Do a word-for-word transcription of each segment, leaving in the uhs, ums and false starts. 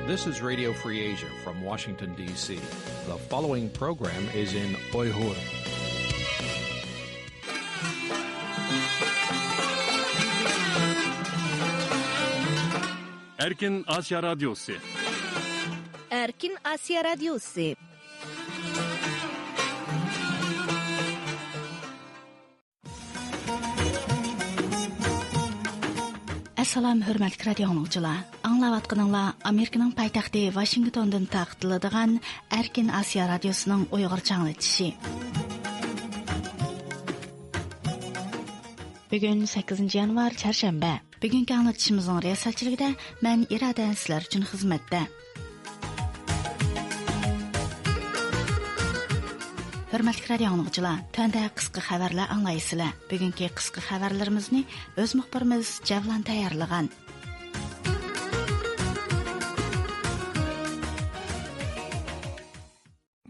This is Radio Free Asia from Washington, D C. The following program is in Uyghur. Erkin Asiya Radyosu. Erkin Asiya Radyosu. ئەسسالام، ھۆرمەتلىك رادىيو ئاڭلىغۇچىلار. ئاڭلاۋاتقىنىڭلار ئامېرىكىنىڭ پايتەختى ۋاشىنگتوندىن تارقىتىلىدىغان ئەركىن ئاسىيا رادىيوسىنىڭ ئۇيغۇرچە ئاڭلىتىشى. بۈگۈن سەككىزىنچى يانۋار، چارشەنبە. بۈگۈنكى ئاڭلىتىشىمىزنىڭ رىياسەتچىلىكىدە مەن ئىرادە سىلەر ئۈچۈن خىزمەتتە. ھۆرمەتلىك رادىيو ئاڭلىغۇچىلار، تۆۋەندە قىسقا خەۋەرلەر ئاڭلايسىلەر. بۈگۈنكى قىسقا خەۋەرلىرىمىزنى ئۆز مۇخبىرىمىز جەۋلان تەييارلىغان.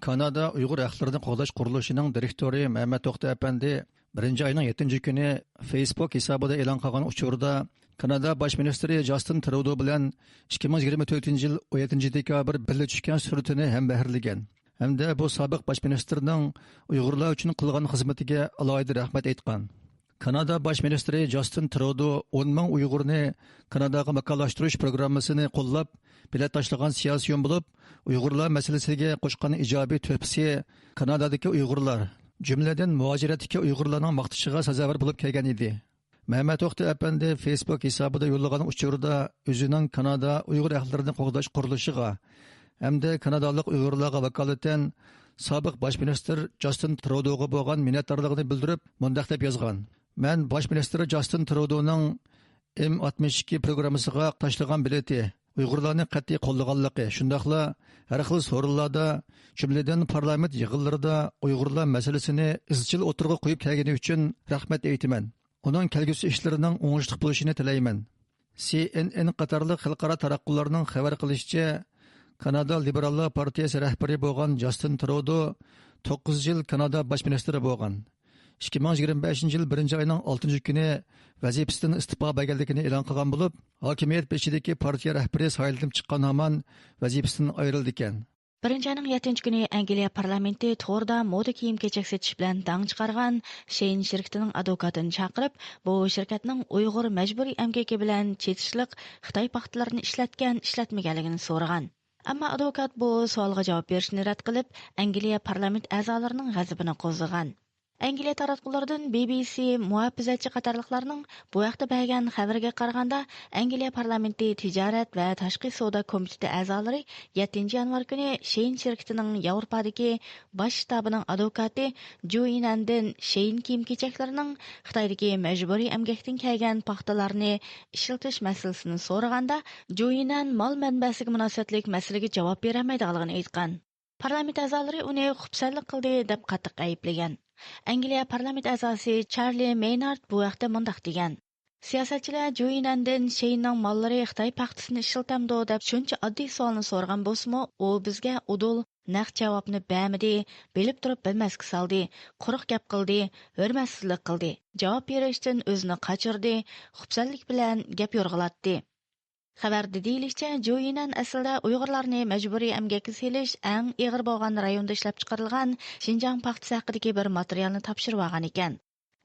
كانادا ئۇيغۇر ھەقلىرىنى قوغداش قۇرۇلۇشىنىڭ دىرېكتورى مەمەت توختى ئەپەندى بىرىنچى ئاينىڭ يەتتىنچى كۈنى فېيسبۇك ھېسابىدا ئېلان قىلغان ئۇچۇردا، كانادا باش مىنىستىرى جاستىن ترۇدو بىلەن ئىككى مىڭ يىگىرمە تۆتىنچى يىل ئون يەتتىنچى دېكابىر بىللە چۈشكەن سۈرىتىنى ھەمبەھىرلىگەن ھەمدە بۇ سابىق باش مىنىستىرنىڭ ئۇيغۇرلار ئۈچۈن قىلغان خىزمىتىگە ئالاھىدە رەھمەت ئېيتقان. كانادا باش مىنىستىرى جاستىن ترۇدو ئون مىڭ ئۇيغۇرنى كاناداغا ماكانلاشتۇرۇش پروگراممىسىنى قوللاپ، بېلەت تاشلىغان سىياسىيون بولۇپ، ئۇيغۇرلار مەسىلىسىگە قوشقان ئىجابىي تۆھپىسى كانادادىكى ئۇيغۇرلار، جۈملىدىن مۇھاجىرەتتىكى ئۇيغۇرلارنىڭ ماختىشىغا سازاۋەر بولۇپ كەلگەن ئىدى. مەمەت توختى ئەپەندى فېيسبۇك ھېسابىدا يوللىغان ئۇچۇردا ئۆزىنىڭ كانادا ئۇيغۇر ھەقلىرىنى قوغداش قۇرۇلۇشىغا ھەمدە كانادالىق ئۇيغۇرلارغا ۋاكالىتەن سابىق باش مىنىستىر جاستىن ترۇدوغا بولغان مىننەتدارلىقىنى بىلدۈرۈپ، مۇنداق دەپ يازغان: مەن باش مىنىستىر جاستىن ترۇدونىڭ ئېم ئاتمىش ئىككى پروگراممىسىغا تاشلىغان بېلىتى، ئۇيغۇرلارنى قەتئىي قوللىغانلىقى، شۇنداقلا ھەر خىل سورۇنلاردا، جۈملىدىن پارلامېنت يىغىنلىرىدا ئۇيغۇرلار مەسىلىسىنى ئىزچىل ئوتتۇرىغا قويۇپ كەلگىنى ئۈچۈن رەھمەت ئېيتىمەن. ئۇنىڭ كەلگۈسى ئىشلىرىنىڭ ئوڭۇشلۇق بولۇشىنى تىلەيمەن. سى ئېن ئېن قاتارلىق خەلقئارا تاراتقۇلارنىڭ خەۋەر قىلىشىچە، كانادا لىبېراللار پارتىيەسى رەھبىرى بولغان جاستىن ترۇدو توققۇز يىل كانادا باش مىنىستىرى بولغان. ئىككى مىڭ يىگىرمە بەشىنچى يىل بىرىنچى ئاينىڭ ئالتىنچى كۈنى ۋەزىپىسىدىن ئىستېپا بەرگەنلىكىنى ئېلان قىلغان بولۇپ، ھاكىمىيەت بېشىدىكى پارتىيە رەھبىرى سايلىنىپ چىققان ھامان ۋەزىپىسىدىن ئايرىلىدىكەن. بىرىنچى ئاينىڭ يەتتىنچى كۈنى ئەنگلىيە پارلامېنتى توردا مودا كىيىم-كېچەك سېتىش بىلەن داڭ چىقارغان شېيىن شىركىتىنىڭ ئادۋوكاتىنى چاقىرىپ، بۇ شىركەتنىڭ ئۇيغۇر مەجبۇرىي ئەمگىكى بىلەن چېتىشلىق خىتاي پاختىلىرىنى ئىشلەتكەن، ئىشلەتمىگەنلىكىنى سورىغان. ئەمما ئادۋوكات بۇ سوئالغا جاۋاب بېرىشنى رەت قىلىپ، ئەنگلىيە پارلامېنت ئەزالىرىنىڭ غەزىپىنى قوزغىغان. ئەنگلىيە تاراتقۇلىرىدىن بى بى سى، مۇھاپىزەتچى قاتارلىقلارنىڭ بۇ ھەقتە بەرگەن خەۋىرىگە قارىغاندا، ئەنگلىيە پارلامېنتى تىجارەت ۋە تاشقى سودا كومىتېتى ئەزالىرى يەتتىنچى يانۋار كۈنى شېيىن شىركىتىنىڭ ياۋروپادىكى باش شتابىنىڭ ئادۋوكاتى جۇ يىنەندىن شېيىن كىيىم-كېچەكلىرىنىڭ خىتايدىكى مەجبۇرىي ئەمگەكتىن كەلگەن پاختىلارنى ئىشلىتىش مەسىلىسىنى سورىغاندا، جۇ يىنەن مال مەنبەسىگە مۇناسىۋەتلىك مەسىلىگە جاۋاب بېرەلمەيدىغانلىقىنى ئېيتقان. پارلامېنت ئەزالىرى ئۇنى خۇپسەنلىك قىلدى دەپ قاتتىق ئەيىبلىگەن. ئەنگلىيە پارلامېنت ئەزاسى چارلى مېينارد بۇ ھەقتە مۇنداق دېگەن: سىياسەتچىلەر جۇ يىنەندىن شېيىننىڭ ماللىرى خىتاي پاختىسىنى ئىشلىتەمدۇ دەپ شۇنچە ئاددىي سوئالنى سورىغان بولسىمۇ، ئۇ بىزگە ئۇدۇل، نەق جاۋابنى بەرمىدى، بىلىپ تۇرۇپ بىلمەسكە سالدى، قۇرۇق گەپ قىلدى، ھۆرمەتسىزلىك قىلدى، جاۋاب بېرىشتىن ئۆزىنى قاچۇردى، خۇپسەنلىك بىلەن گەپ يورغىلاتتى. خەۋەردە دېيىلىشىچە، جۇ يىنەن ئەسلىدە ئۇيغۇرلارنى مەجبۇرىي ئەمگەككە سېلىش ئەڭ ئېغىر بولغان رايوندا ئىشلەپچىقىرىلغان شىنجاڭ پاختىسى ھەققىدىكى بىر ماتېرىيالنى تاپشۇرۇۋالغان ئىكەن.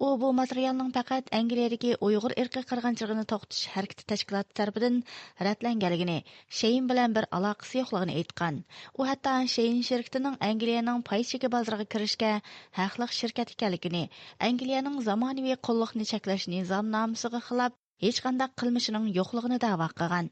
ئۇ بۇ ماتېرىيالنىڭ پەقەت ئەنگلىيەدىكى ئۇيغۇر ئىرقىي قىرغىنچىلىقىنى توختىتىش ھەرىكىتى تەشكىلاتى تەرىپىدىن رەتلەنگەنلىكىنى، شېيىن بىلەن بىر ئالاقىسى يوقلۇقىنى ئېيتقان. ئۇ ھەتتا شېيىن شىركىتىنىڭ ئەنگلىيەنىڭ پاي چېكى بازىرىغا كىرىشكە ھەقلىق شىركەت ئىكەنلىكىنى، ئەنگلىيەنىڭ زامانىۋى قۇللۇقنى چەكلەش نىزامنامىسىغا خىلاپ ھېچقانداق قىلمىشىنىڭ يوقلۇقىنى دەۋا قىلغان.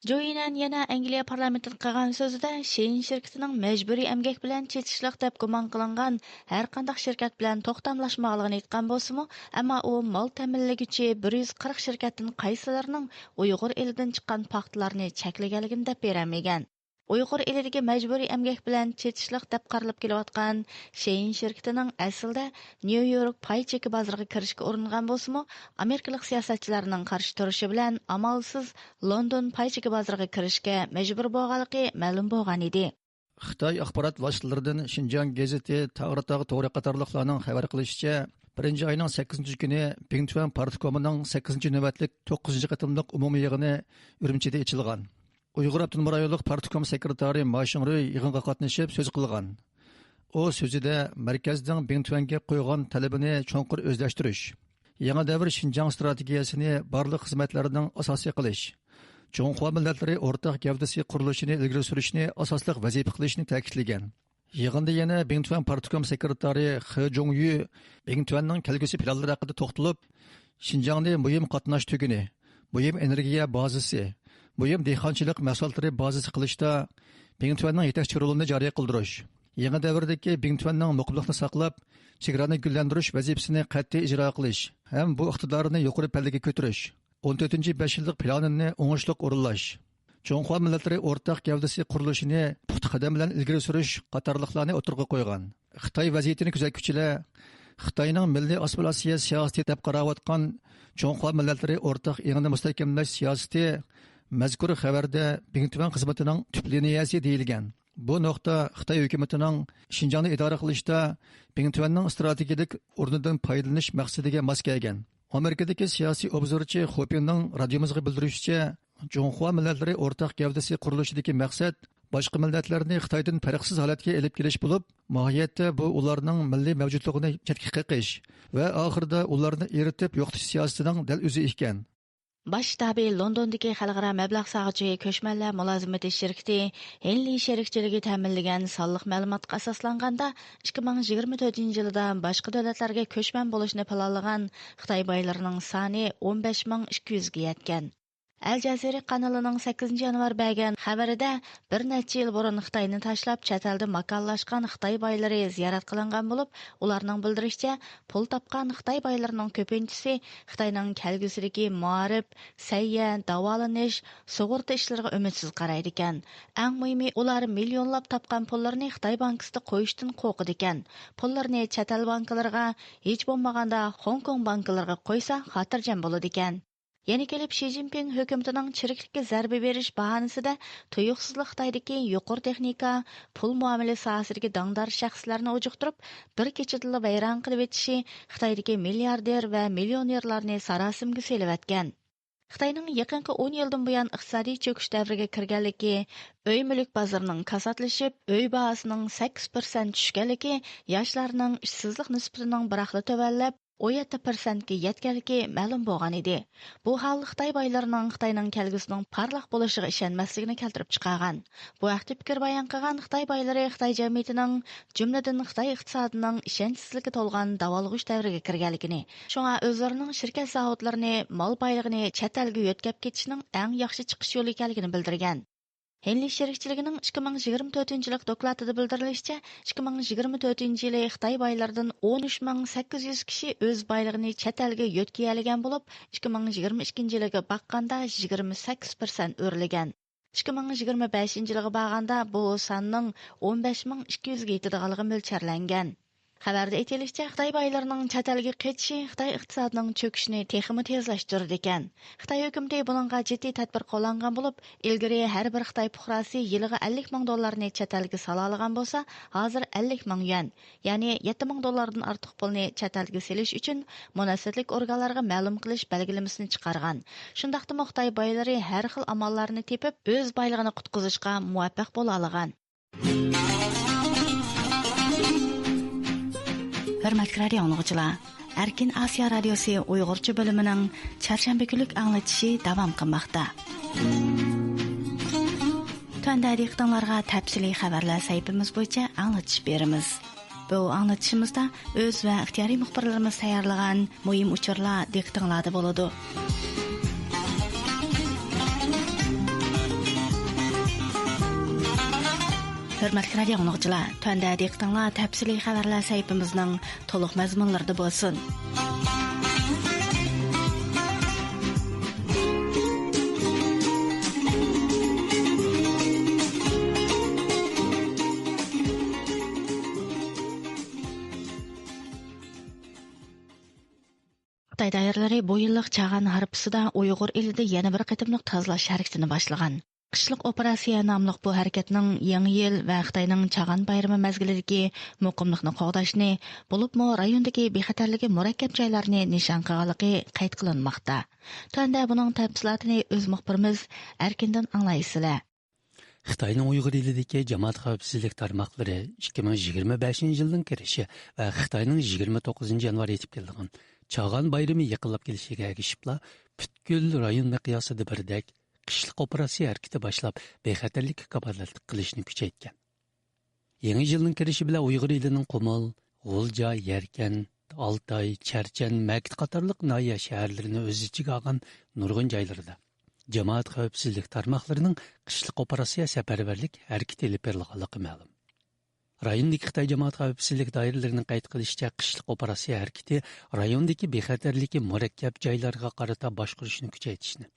جۇ يىنەن يەنە ئەنگلىيە پارلامېنتىغا قىلغان سۆزىدە، شېيىن شىركىتىنىڭ مەجبۇرىي ئەمگەك بىلەن چېتىشلىق دەپ گۇمان قىلىنغان ھەرقانداق شىركەت بىلەن توختاملاشمىغانلىقىنى ئېيتقان بولسىمۇ، ئەمما ئۇ مال تەمىنلىگۈچى بىر يۈز قىرىق شىركەتتىن قايسىلىرىنىڭ ئۇيغۇر ئېلىدىن چىققان پاختىلارنى چەكلىگەنلىكىنى دەپ بېرەلمىگەن. ئۇيغۇر ئېلىدىكى مەجبۇرىي ئەمگەك بىلەن چېتىشلىق دەپ قارىلىپ كېلىۋاتقان شېيىن شىركىتىنىڭ ئەسلىدە نيۇ يورك پاي چېكى بازىرىغا كىرىشكە ئۇرۇنغان بولسىمۇ، ئامېرىكىلىق سىياسەتچىلەرنىڭ قارشى تۇرۇشى بىلەن ئامالسىز لوندون پاي چېكى بازىرىغا كىرىشكە مەجبۇر بولغانلىقى مەلۇم بولغان ئىدى. خىتاي ئاخبارات ۋاسىتىلىرىدىن شىنجاڭ گېزىتى تاغىر تاغ تورى قاتارلىقلارنىڭ خەۋەر قىلىشىچە، بىرىنچى ئاينىڭ سەككىزىنچى كۈنى بىڭتۈەن پارتكومىنىڭ سەككىزىنچى نۆۋەتلىك توققۇزىنچى قېتىملىق ئومۇمىي يىغىنى ئۈرۈمچىدە ئېچىلغان. ئۇيغۇر ئاپتونوم رايونلۇق پارتكوم سېكرېتارى ما شىڭرۇي يىغىنغا قاتنىشىپ سۆز قىلغان. ئۇ سۆزىدە مەركەزنىڭ بىڭتۈەنگە قويغان تەلىپىنى چوڭقۇر ئۆزلەشتۈرۈش، يېڭى دەۋر شىنجاڭ ئىستراتېگىيەسىنى بارلىق خىزمەتلەرنىڭ ئاساسى قىلىش، جۇڭخۇا مىللەتلىرى ئورتاق گەۋدىسى قۇرۇلۇشىنى ئىلگىرى سۈرۈشنى ئاساسلىق ۋەزىپە قىلىشنى تەكىتلىگەن. يىغىندا يەنە بىڭتۈەن پارتكوم سېكرېتارى خې جۇڭيۈ بىڭتۈەننىڭ كەلگۈسى پىلانلىرى ھەققىدە توختىلىپ، شىنجاڭنى مۇھىم قاتناش تۈگۈنى، مۇھىم ئېنېرگىيە بازىسى، مۇھىم دېھقانچىلىق مەھسۇلاتلىرى بازىسى قىلىشتا بىڭتۈەننىڭ يېتەكچى رولىنى جارى قىلدۇرۇش، يېڭى دەۋردىكى بىڭتۈەننىڭ مۇقىملىقنى ساقلاپ، چېگرانى گۈللەندۈرۈش ۋەزىپىسىنى قەتئىي ئىجرا قىلىش ھەم بۇ ئىقتىدارنى يۇقىرى پەللىگە كۆتۈرۈش، ئون تۆتىنچى بەش يىللىق پىلانىنى ئوڭۇشلۇق ئورۇنلاش، جۇڭخۇا مىللەتلىرى ئورتاق گەۋدىسى قۇرۇلۇشىنى پۇختا قەدەم بىلەن ئىلگىرى سۈرۈش قاتارلىقلارنى ئوتتۇرىغا قويغان. خىتاي ۋەزىيىتىنى كۆزەتكۈچىلەر خىتاينىڭ مىللىي ئاسسىمىلياتسىيە سىياسىتى دەپ قاراۋاتقان جۇڭخۇا مىللەتلىرى ئورتاق ئېڭىنى مۇستەھكەملەش سىياسىتى مەزكۇر خەۋەردە بىڭتۈەن خىزمىتىنىڭ تۈپ لىنىيەسى دېيىلگەن. بۇ نۇقتا خىتاي ھۆكۈمىتىنىڭ شىنجاڭنى ئىدارە قىلىشتا بىڭتۈەننىڭ ئىستراتېگىيەلىك ئورنىدىن پايدىلىنىش مەقسىتىگە ماس كەلگەن. ئامېرىكىدىكى سىياسىي ئوبزورچى خۇپىڭنىڭ رادىيومىزغا بىلدۈرۈشىچە، جۇڭخۇا مىللەتلىرى ئورتاق گەۋدىسى قۇرۇلۇشىدىكى مەقسەت باشقا مىللەتلەرنى خىتايدىن پەرقسىز ھالەتكە ئېلىپ كېلىش بولۇپ، ماھىيەتتە بۇ ئۇلارنىڭ مىللىي مەۋجۇتلۇقىنى چەتكە قېقىش ۋە ئاخىرىدا ئۇلارنى ئېرىتىپ يوقىتىش سىياسىتىنىڭ دەل ئۆزى ئىكەن. باش شتابى لوندوندىكى خەلقئارا مەبلەغ سالغۇچى كۆچمەنلەر مۇلازىمىتى شىركىتى ھېنلى شېرىكچىلىكى تەمىنلىگەن سانلىق مەلۇماتقا ئاساسلانغاندا، ئىككى مىڭ يىگىرمە تۆتىنچى يىلىدا باشقا دۆلەتلەرگە كۆچمەن بولۇشنى پىلانلىغان خىتاي بايلىرىنىڭ سانى ئون بەش مىڭ ئىككى يۈزگە يەتكەن. ئەل جەزىرە قانىلىنىڭ سەككىزىنچى يانۋار بەرگەن خەۋىرىدە، بىر نەچچە يىل بۇرۇن خىتاينى تاشلاپ، چەت ئەلدە ماكانلاشقان خىتاي بايلىرى زىيارەت قىلىنغان بولۇپ، ئۇلارنىڭ بىلدۈرۈشىچە، پۇل تاپقان خىتاي بايلىرىنىڭ كۆپىنچىسى خىتاينىڭ كەلگۈسىدىكى مائارىپ، سەھىيە، داۋالىنىش، سۇغۇرتا ئىشلىرىغا ئۈمىدسىز قارايدىكەن. ئەڭ مۇھىمى، ئۇلار مىليونلاپ تاپقان پۇللىرىنى خىتاي بانكىسىدا قويۇشتىن قورقىدىكەن. پۇللىرىنى چەت ئەل بانكىلىرىغا، ھېچ بولمىغاندا خوڭكوڭ بانكىلىرىغا قويسا خاتىرجەم بولىدىكەن. يەنە كېلىپ شى جىنپىڭ ھۆكۈمىتىنىڭ چىرىكلىككە زەربە بېرىش باھانىسىدە تۇيۇقسىزلا خىتايدىكى يۇقىرى تېخنىكا، پۇل مۇئامىلە ساھەسىدىكى داڭدار شەخسلەرنى ئۇجۇقتۇرۇپ، بىر كېچىدىلا ۋەيران قىلىۋېتىشى خىتايدىكى مىلياردېر ۋە مىليونېرلارنى ساراسىمىگە سېلىۋەتكەن. خىتاينىڭ يېقىنقى ئون يىلدىن بۇيان ئىقتىسادىي چۆكۈش دەۋرىگە كىرگەنلىكى، ئۆي مۈلۈك بازىرىنىڭ كاساتلىشىپ، ئۆي باھاسىنىڭ سەككىز پىرسەنت چۈشكەنلىكى، ياشلارنىڭ ئىشسىزلىق نىسبىتىنىڭ بىراقلا تۆۋەنلەپ، ئون يەتتە پىرسەنتكە يەتكەنلىكى مەلۇم بولغان ئىدى. بۇ ھال خىتاي بايلىرىنىڭ خىتاينىڭ كەلگۈسىنىڭ پارلاق بولۇشىغا ئىشەنمەسلىكىنى كەلتۈرۈپ چىقارغان. بۇ ھەقتە پىكىر بايان قىلغان خىتاي بايلىرى خىتاي جەمئىيىتىنىڭ، جۈملىدىن خىتاي ئىقتىسادىنىڭ ئىشەنچسىزلىككە تولغان داۋالغۇش دەۋرىگە كىرگەنلىكىنى، شۇڭا ئۆزلىرىنىڭ شىركەت زاۋۇتلىرىنى، مال بايلىقىنى چەت ئەلگە يۆتكەپ كېتىشنىڭ ئەڭ ياخشى چىقىش يولى ئىكەنلىكىنى بىلدۈرگەن. ھېنلى شېرىكچىلىكىنىڭ ئىككى مىڭ يىگىرمە تۆتىنچى يىللىق دوكلاتىدا بىلدۈرۈلۈشىچە، ئىككى مىڭ يىگىرمە تۆتىنچى يىلى خىتاي بايلىرىدىن ئون ئۈچ مىڭ سەككىز يۈز كىشى ئۆز بايلىقىنى چەت ئەلگە يۆتكىيەلىگەن بولۇپ، ئىككى مىڭ يىگىرمە ئىككىنچى يىلىغا باققاندا يىگىرمە سەككىز پىرسەنت ئۆرلىگەن. ئىككى مىڭ يىگىرمە بەشىنچى يىلىغا بارغاندا بۇ ساننىڭ ئون بەش مىڭ ئىككى يۈزگە يېتىدىغانلىقى مۆلچەرلەنگەن. خەۋەردە ئېيتىلىشىچە، خىتاي بايلىرىنىڭ چەت ئەلگە قېچىشى خىتاي ئىقتىسادىنىڭ چۆكۈشىنى تېخىمۇ تېزلەشتۈرىدىكەن. خىتاي ھۆكۈمىتى بۇنىڭغا جىددىي تەدبىر قوللانغان بولۇپ، ئىلگىرى ھەر بىر خىتاي پۇقراسى يىلىغا ئەللىك مىڭ دوللارنى چەت ئەلگە سالالىغان بولسا، ھازىر ئەللىك مىڭ يۈەن، يەنى يەتتە مىڭ دوللاردىن ئارتۇق پۇلنى چەت ئەلگە سېلىش ئۈچۈن مۇناسىۋەتلىك ئورگانلارغا مەلۇم قىلىش بەلگىلىمىسىنى چىقارغان. شۇنداقتىمۇ خىتاي بايلىرى ھەر خىل ئاماللارنى تېپىپ، ئۆز بايلىقىنى قۇتقۇزۇشقا مۇۋەپپەق بولالىغان. ھۆرمەتلىك رادىئو ئاڭلىغۇچىلار، ئەركىن ئاسىيا رادىيوسى ئۇيغۇرچە بۆلۈمىنىڭ چارشەنبە كۈنلۈك ئاڭلىتىشى داۋام قىلماقتا. تۆۋەندە دىققىتىڭلارغا تەپسىلىي خەۋەرلەر سەھىپىمىز بويىچە ئاڭلىتىش بېرىمىز. بۇ ئاڭلىتىشىمىزدا ئۆز ۋە ئىختىيارىي مۇخبىرلىرىمىز تەييارلىغان مۇھىم ئۇچۇرلار دىققىتىڭلاردا بولىدۇ. ھۆرمەتلىك رادىئو ئاڭلىغۇچىلار، تۆۋەندە دىققىتىڭلار تەپسىلىي خەۋەرلەر سەھىپىمىزنىڭ تولۇق مەزمۇنلىرىدا بولسۇن. خىتاي دائىرىلىرى بۇ يىللىق چاغان ھارپىسىدا ئۇيغۇر ئېلىدە يەنە بىر قېتىملىق تازىلاش ھەرىكىتىنى باشلىغان. قىشلىق ئوپېراتسىيە ناملىق بۇ ھەرىكەتنىڭ يېڭى يىل ۋە خىتاينىڭ چاغان بايرىمى مەزگىلىدىكى مۇقىملىقنى قوغداشنى، بولۇپمۇ رايوندىكى بىخەتەرلىكى مۇرەككەپ جايلارنى نىشان قىلغانلىقى قەيت قىلىنماقتا. تۆۋەندە بۇنىڭ تەپسىلاتىنى ئۆز مۇخبىرىمىز ئەركىندىن ئاڭلايسىلەر. خىتاينىڭ ئۇيغۇر ئېلىدىكى جامائەت خەۋپسىزلىك تارماقلىرى ئىككى مىڭ يىگىرمە بەشىنچى يىلنىڭ كىرىشى ۋە خىتاينىڭ يىگىرمە توققۇزىنچى يانۋار يېتىپ كېلىدىغان چاغان بايرىمى يېقىنلاپ كېلىشىگە ئەگىشىپلا، پۈتكۈل رايون مىقياسىدا بىردەك قىشلىق ئوپېراتسىيە ھەرىكىتى باشلاپ، بىخەتەرلىككە كاپالەتلىك قىلىشنى كۈچەيتكەن. يېڭى يىلنىڭ كىرىشى بىلەن ئۇيغۇر ئېلىنىڭ قۇمۇل، غۇلجا، يەركەنت، ئالتاي، چەرچەن، مەكىت قاتارلىق ناھىيە، شەھەرلىرىنى ئۆز ئىچىگە ئالغان نۇرغۇن جايلىرىدا جامائەت خەۋپسىزلىك تارماقلىرىنىڭ قىشلىق ئوپېراتسىيە سەپەرۋەرلىك ھەرىكىتى ئېلىپ بېرىلغانلىقى مەلۇم. رايوندىكى خىتاي جامائەت خەۋپسىزلىك دائىرىلىرىنىڭ قەيت قىلىشىچە، قىشلىق ئوپېراتسىيە ھەرىكىتى رايوندىكى بىخەتەرلىكى مۇرەككەپ جايلارغا قارىتا باشقۇرۇشنى كۈچەيتىشنى،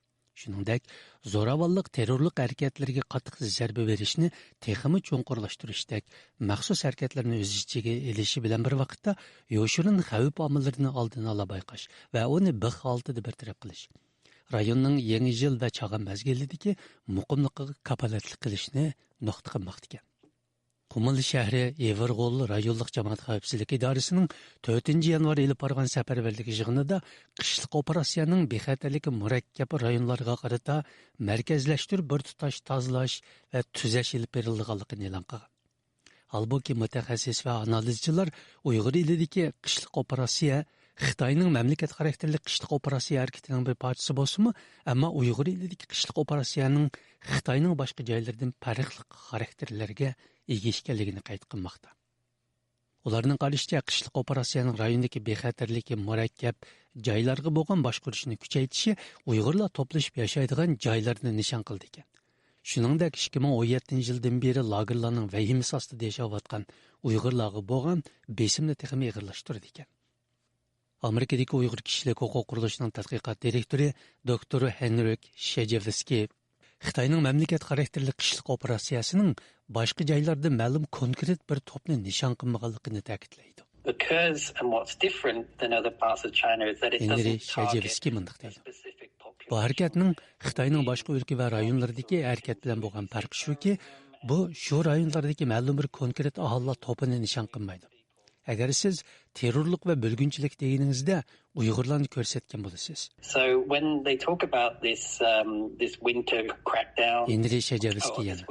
شۇنىڭدەك زوراۋانلىق، تېررورلۇق ھەرىكەتلىرىگە قاتتىق زەربە بېرىشنى تېخىمۇ چوڭقۇرلاشتۇرۇشتەك مەخسۇس ھەرىكەتلەرنى ئۆز ئىچىگە ئېلىشى بىلەن بىر ۋاقىتتا، يوشۇرۇن خەۋپ ئامىللىرىنى ئالدىن ئالا بايقاش ۋە ئۇنى بىخ ھالىتىدە بىر تەرەپ قىلىش، رايوننىڭ يېڭى يىل ۋە چاغان مەزگىلىدىكى مۇقىملىقىغا كاپالەتلىك قىلىشنى نۇقتا قىلماقتىكەن. قۇمۇل شەھىرى ئېۋىرغول رايونلۇق جامائەت خەۋپسىزلىك ئىدارىسىنىڭ تۆتىنچى يانۋار ئېلىپ بارغان سەپەرۋەرلىك يىغىنىدا قىشلىق ئوپېراتسىيەنىڭ بىخەتەرلىكى مۇرەككەپ رايونلارغا قارىتا مەركەزلەشتۈرۈپ بىر تۇتاش تازىلاش ۋە تۈزەش ئېلىپ بېرىلىدىغانلىقىنى ئېلان قىلغان. ھالبۇكى، مۇتەخەسسىس ۋە ئانالىزچىلار ئۇيغۇر ئېلىدىكى قىشلىق ئوپېراتسىيە خىتاينىڭ مەملىكەت خاراكتېرلىك قىشلىق ئوپېراتسىيە ھەرىكىتىنىڭ بىر پارچىسى بولسىمۇ، ئەمما ئۇيغۇر ئېلىدىكى قىشلىق ئوپېراتسىيەنىڭ خىتاينىڭ باشقا جايلىرىدىن پەرقلىق خاراكتېرلەرگە ئىگە ئىكەنلىكىنى قەيت قىلماقتا. ئۇلارنىڭ قارىشىچە، قىشلىق ئوپېراتسىيەنىڭ رايوندىكى بىخەتەرلىكى مۇرەككەپ جايلارغا بولغان باشقۇرۇشنى كۈچەيتىشى ئۇيغۇرلار توپلىشىپ ياشايدىغان جايلارنى نىشان قىلىدىكەن. شۇنىڭدەك، ئىككى مىڭ ئون يەتتىنچى يىلدىن بېرى لاگېرلارنىڭ ۋەھىمىسى ئاستىدا ياشاۋاتقان ئۇيغۇرلارغا بولغان بېسىمنى تېخىمۇ ئېغىرلاشتۇرىدىكەن. ئامېرىكىدىكى ئۇيغۇر كىشىلىك ھوقۇق قۇرۇلۇشىنىڭ تەتقىقات دىرېكتورى دوكتور ھېنرىك شېجېۋسكىي خىتاينىڭ مەملىكەت خاراكتېرلىك قىشلىق ئوپېراتسىيەسىنىڭ باشقا جايلاردا مەلۇم كونكرېت بىر توپنى نىشان قىلمىغانلىقىنى تەكىتلەيدۇ. Occurs and what's different than other parts of China is that it ھېنرى doesn't target شەجېۋسكىي مۇنداق a دەيدۇ: specific بۇ population. ھەرىكەتنىڭ خىتاينىڭ باشقا ئۆلكە ۋە رايونلىرىدىكى ھەرىكەت بىلەن بولغان پەرقى شۇكى، بۇ شۇ رايونلاردىكى مەلۇم بىر كونكرېت ئاھالىلەر توپىنى نىشان قىلمايدۇ. ئەگەر سىز تېررورلۇق ۋە بۆلگۈنچىلىك دېگىنىڭىزدە ئۇيغۇرلارنى كۆرسەتكەن بولىسىز. So when they talk about this, um, this winter crackdown, ھېنرى شەجەۋسكىي يەنە،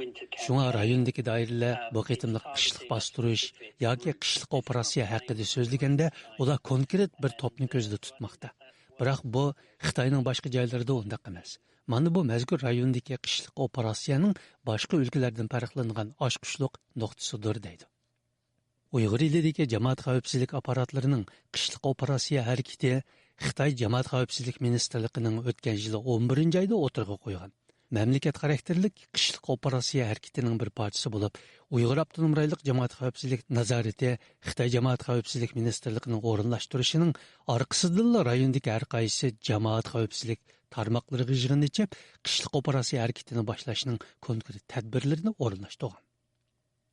شۇڭا رايوندىكى دائىرىلەر بۇ قېتىملىق قىشلىق باستۇرۇش ياكى قىشلىق ئوپېراتسىيە ھەققىدە سۆزلىگەندە، ئۇلار كونكرېت بىر توپنى كۆزدە تۇتماقتا. بىراق بۇ خىتاينىڭ باشقا جايلىرىدا ئۇنداق ئەمەس. مانا بۇ مەزكۇر رايوندىكى قىشلىق ئوپېراتسىيەنىڭ باشقا ئۆلكىلەردىن پەرقلىنىدىغان ئاچقۇچلۇق نۇقتىسىدۇر، دەيدۇ. ئۇيغۇر ئېلىدىكى جامائەت خەۋپسىزلىك ئاپپاراتلىرىنىڭ قىشلىق ئوپېراتسىيە ھەرىكىتى خىتاي جامائەت خەۋپسىزلىك مىنىستىرلىقىنىڭ ئۆتكەن يىلى ئون بىرىنچى ئايدا ئوتتۇرىغا قويغان مەملىكەت خاراكتېرلىك قىشلىق ئوپېراتسىيە ھەرىكىتىنىڭ بىر پارچىسى بولۇپ، ئۇيغۇر ئاپتونوم رايونلۇق جامائەت خەۋپسىزلىك نازارىتى خىتاي جامائەت خەۋپسىزلىك مىنىستىرلىقىنىڭ ئورۇنلاشتۇرۇشىنىڭ ئارقىسىدىنلا رايوندىكى ھەر قايسى جامائەت خەۋپسىزلىك تارماقلىرىغا يىغىن ئېچىپ، قىشلىق ئوپېراتسىيە ھەرىكىتىنى باشلاشنىڭ كونكرېت تەدبىرلىرىنى ئورۇنلاشتۇرغان.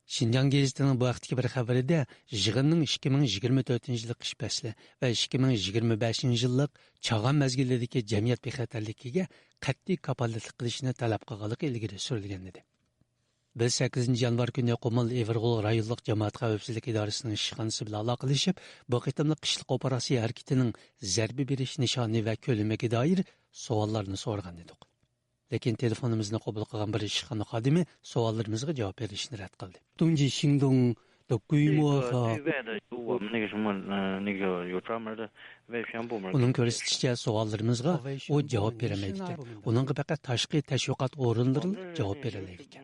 شىنجاڭ گېزىتىنىڭ بۇ ھەقتىكى بىر خەۋىرىدە، يىغىننىڭ ئىككى مىڭ يىگىرمە تۆتىنچى يىللىق قىش پەسلى ۋە ئىككى مىڭ يىگىرمە بەشىنچى يىللىق چاغان مەزگىلىدىكى جەمئىيەت بىخەتەرلىكىگە قەتئىي كاپالەتلىك قىلىشنى تەلەپ قىلغانلىقى ئىلگىرى سۈرۈلگەن ئىدى. بىز سەككىزىنچى يانۋار كۈنى قۇمۇل ئېۋىرغول رايونلۇق جامائەت خەۋپسىزلىك ئىدارىسىنىڭ ئىشخانىسى بىلەن ئالاقىلىشىپ، بۇ قېتىملىق قىشلىق ئوپېراتسىيە ھەرىكىتىنىڭ زەربە بېرىش نىشانى ۋە كۆلىمىگە دائىر سوئاللارنى سورىغان ئىدۇق. لېكىن تېلېفونىمىزنى قوبۇل قىلغان بىر ئىشخانا خادىمى سوئاللىرىمىزغا جاۋاب بېرىشنى رەت قىلدى. 东京行动的规模和 我们那个什么，呃，那个有专门的外宣部门。 ئۇنىڭ كۆرسىتىشىچە، سوئاللىرىمىزغا ئۇ جاۋاب بېرەلمەيدىكەن. ئۇنىڭغا پەقەت تاشقى تەشۋىقات ئورۇنلىرىلا جاۋاب بېرەلەيدىكەن.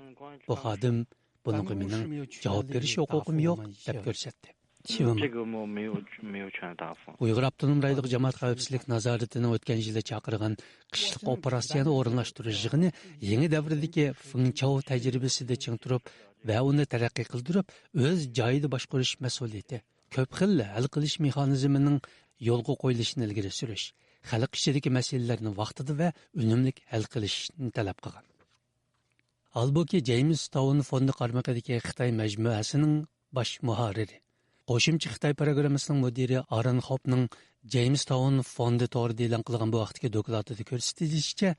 بۇ خادىم بۇنىڭغا مېنىڭ جاۋاب بېرىش ھوقۇقۇم يوق، دەپ كۆرسەتتى. 这个没有，没有权答复。 ئۇيغۇر ئاپتونوم رايونلۇق جامائەت خەۋپسىزلىك نازارىتىنىڭ ئۆتكەن يىلى چاقىرغان قىشلىق ئوپېراتسىيەنى ئورۇنلاشتۇرۇش يىغىنى يېڭى دەۋردىكى فېڭچاۋ تەجرىبىسىدە چىڭ تۇرۇپ ۋە ئۇنى تەرەققىي قىلدۇرۇپ، ئۆز جايىدا باشقۇرۇش مەسئۇلىيىتى، كۆپ خىل ھەل قىلىش مېخانىزمىنىڭ يولغا قويۇلۇشىنى ئىلگىرى سۈرۈش، خەلق ئىچىدىكى مەسىلىلەرنى ۋاقتىدا ۋە ئۈنۈملۈك ھەل قىلىشنى تەلەپ قىلغان. ھالبۇكى، جېيمىس تاۋن فوندى قارمىقىدىكى خىتاي مەجمۇئەسىنىڭ باش مۇھەررىرى، قوشۇمچە خىتاي پروگراممىسىنىڭ مۇدىرى ئاران خوپنىڭ جېيمىس تاۋن فوندى تورىدا ئېلان قىلغان بۇ ھەقتىكى دوكلاتىدا كۆرسىتىلىشىچە،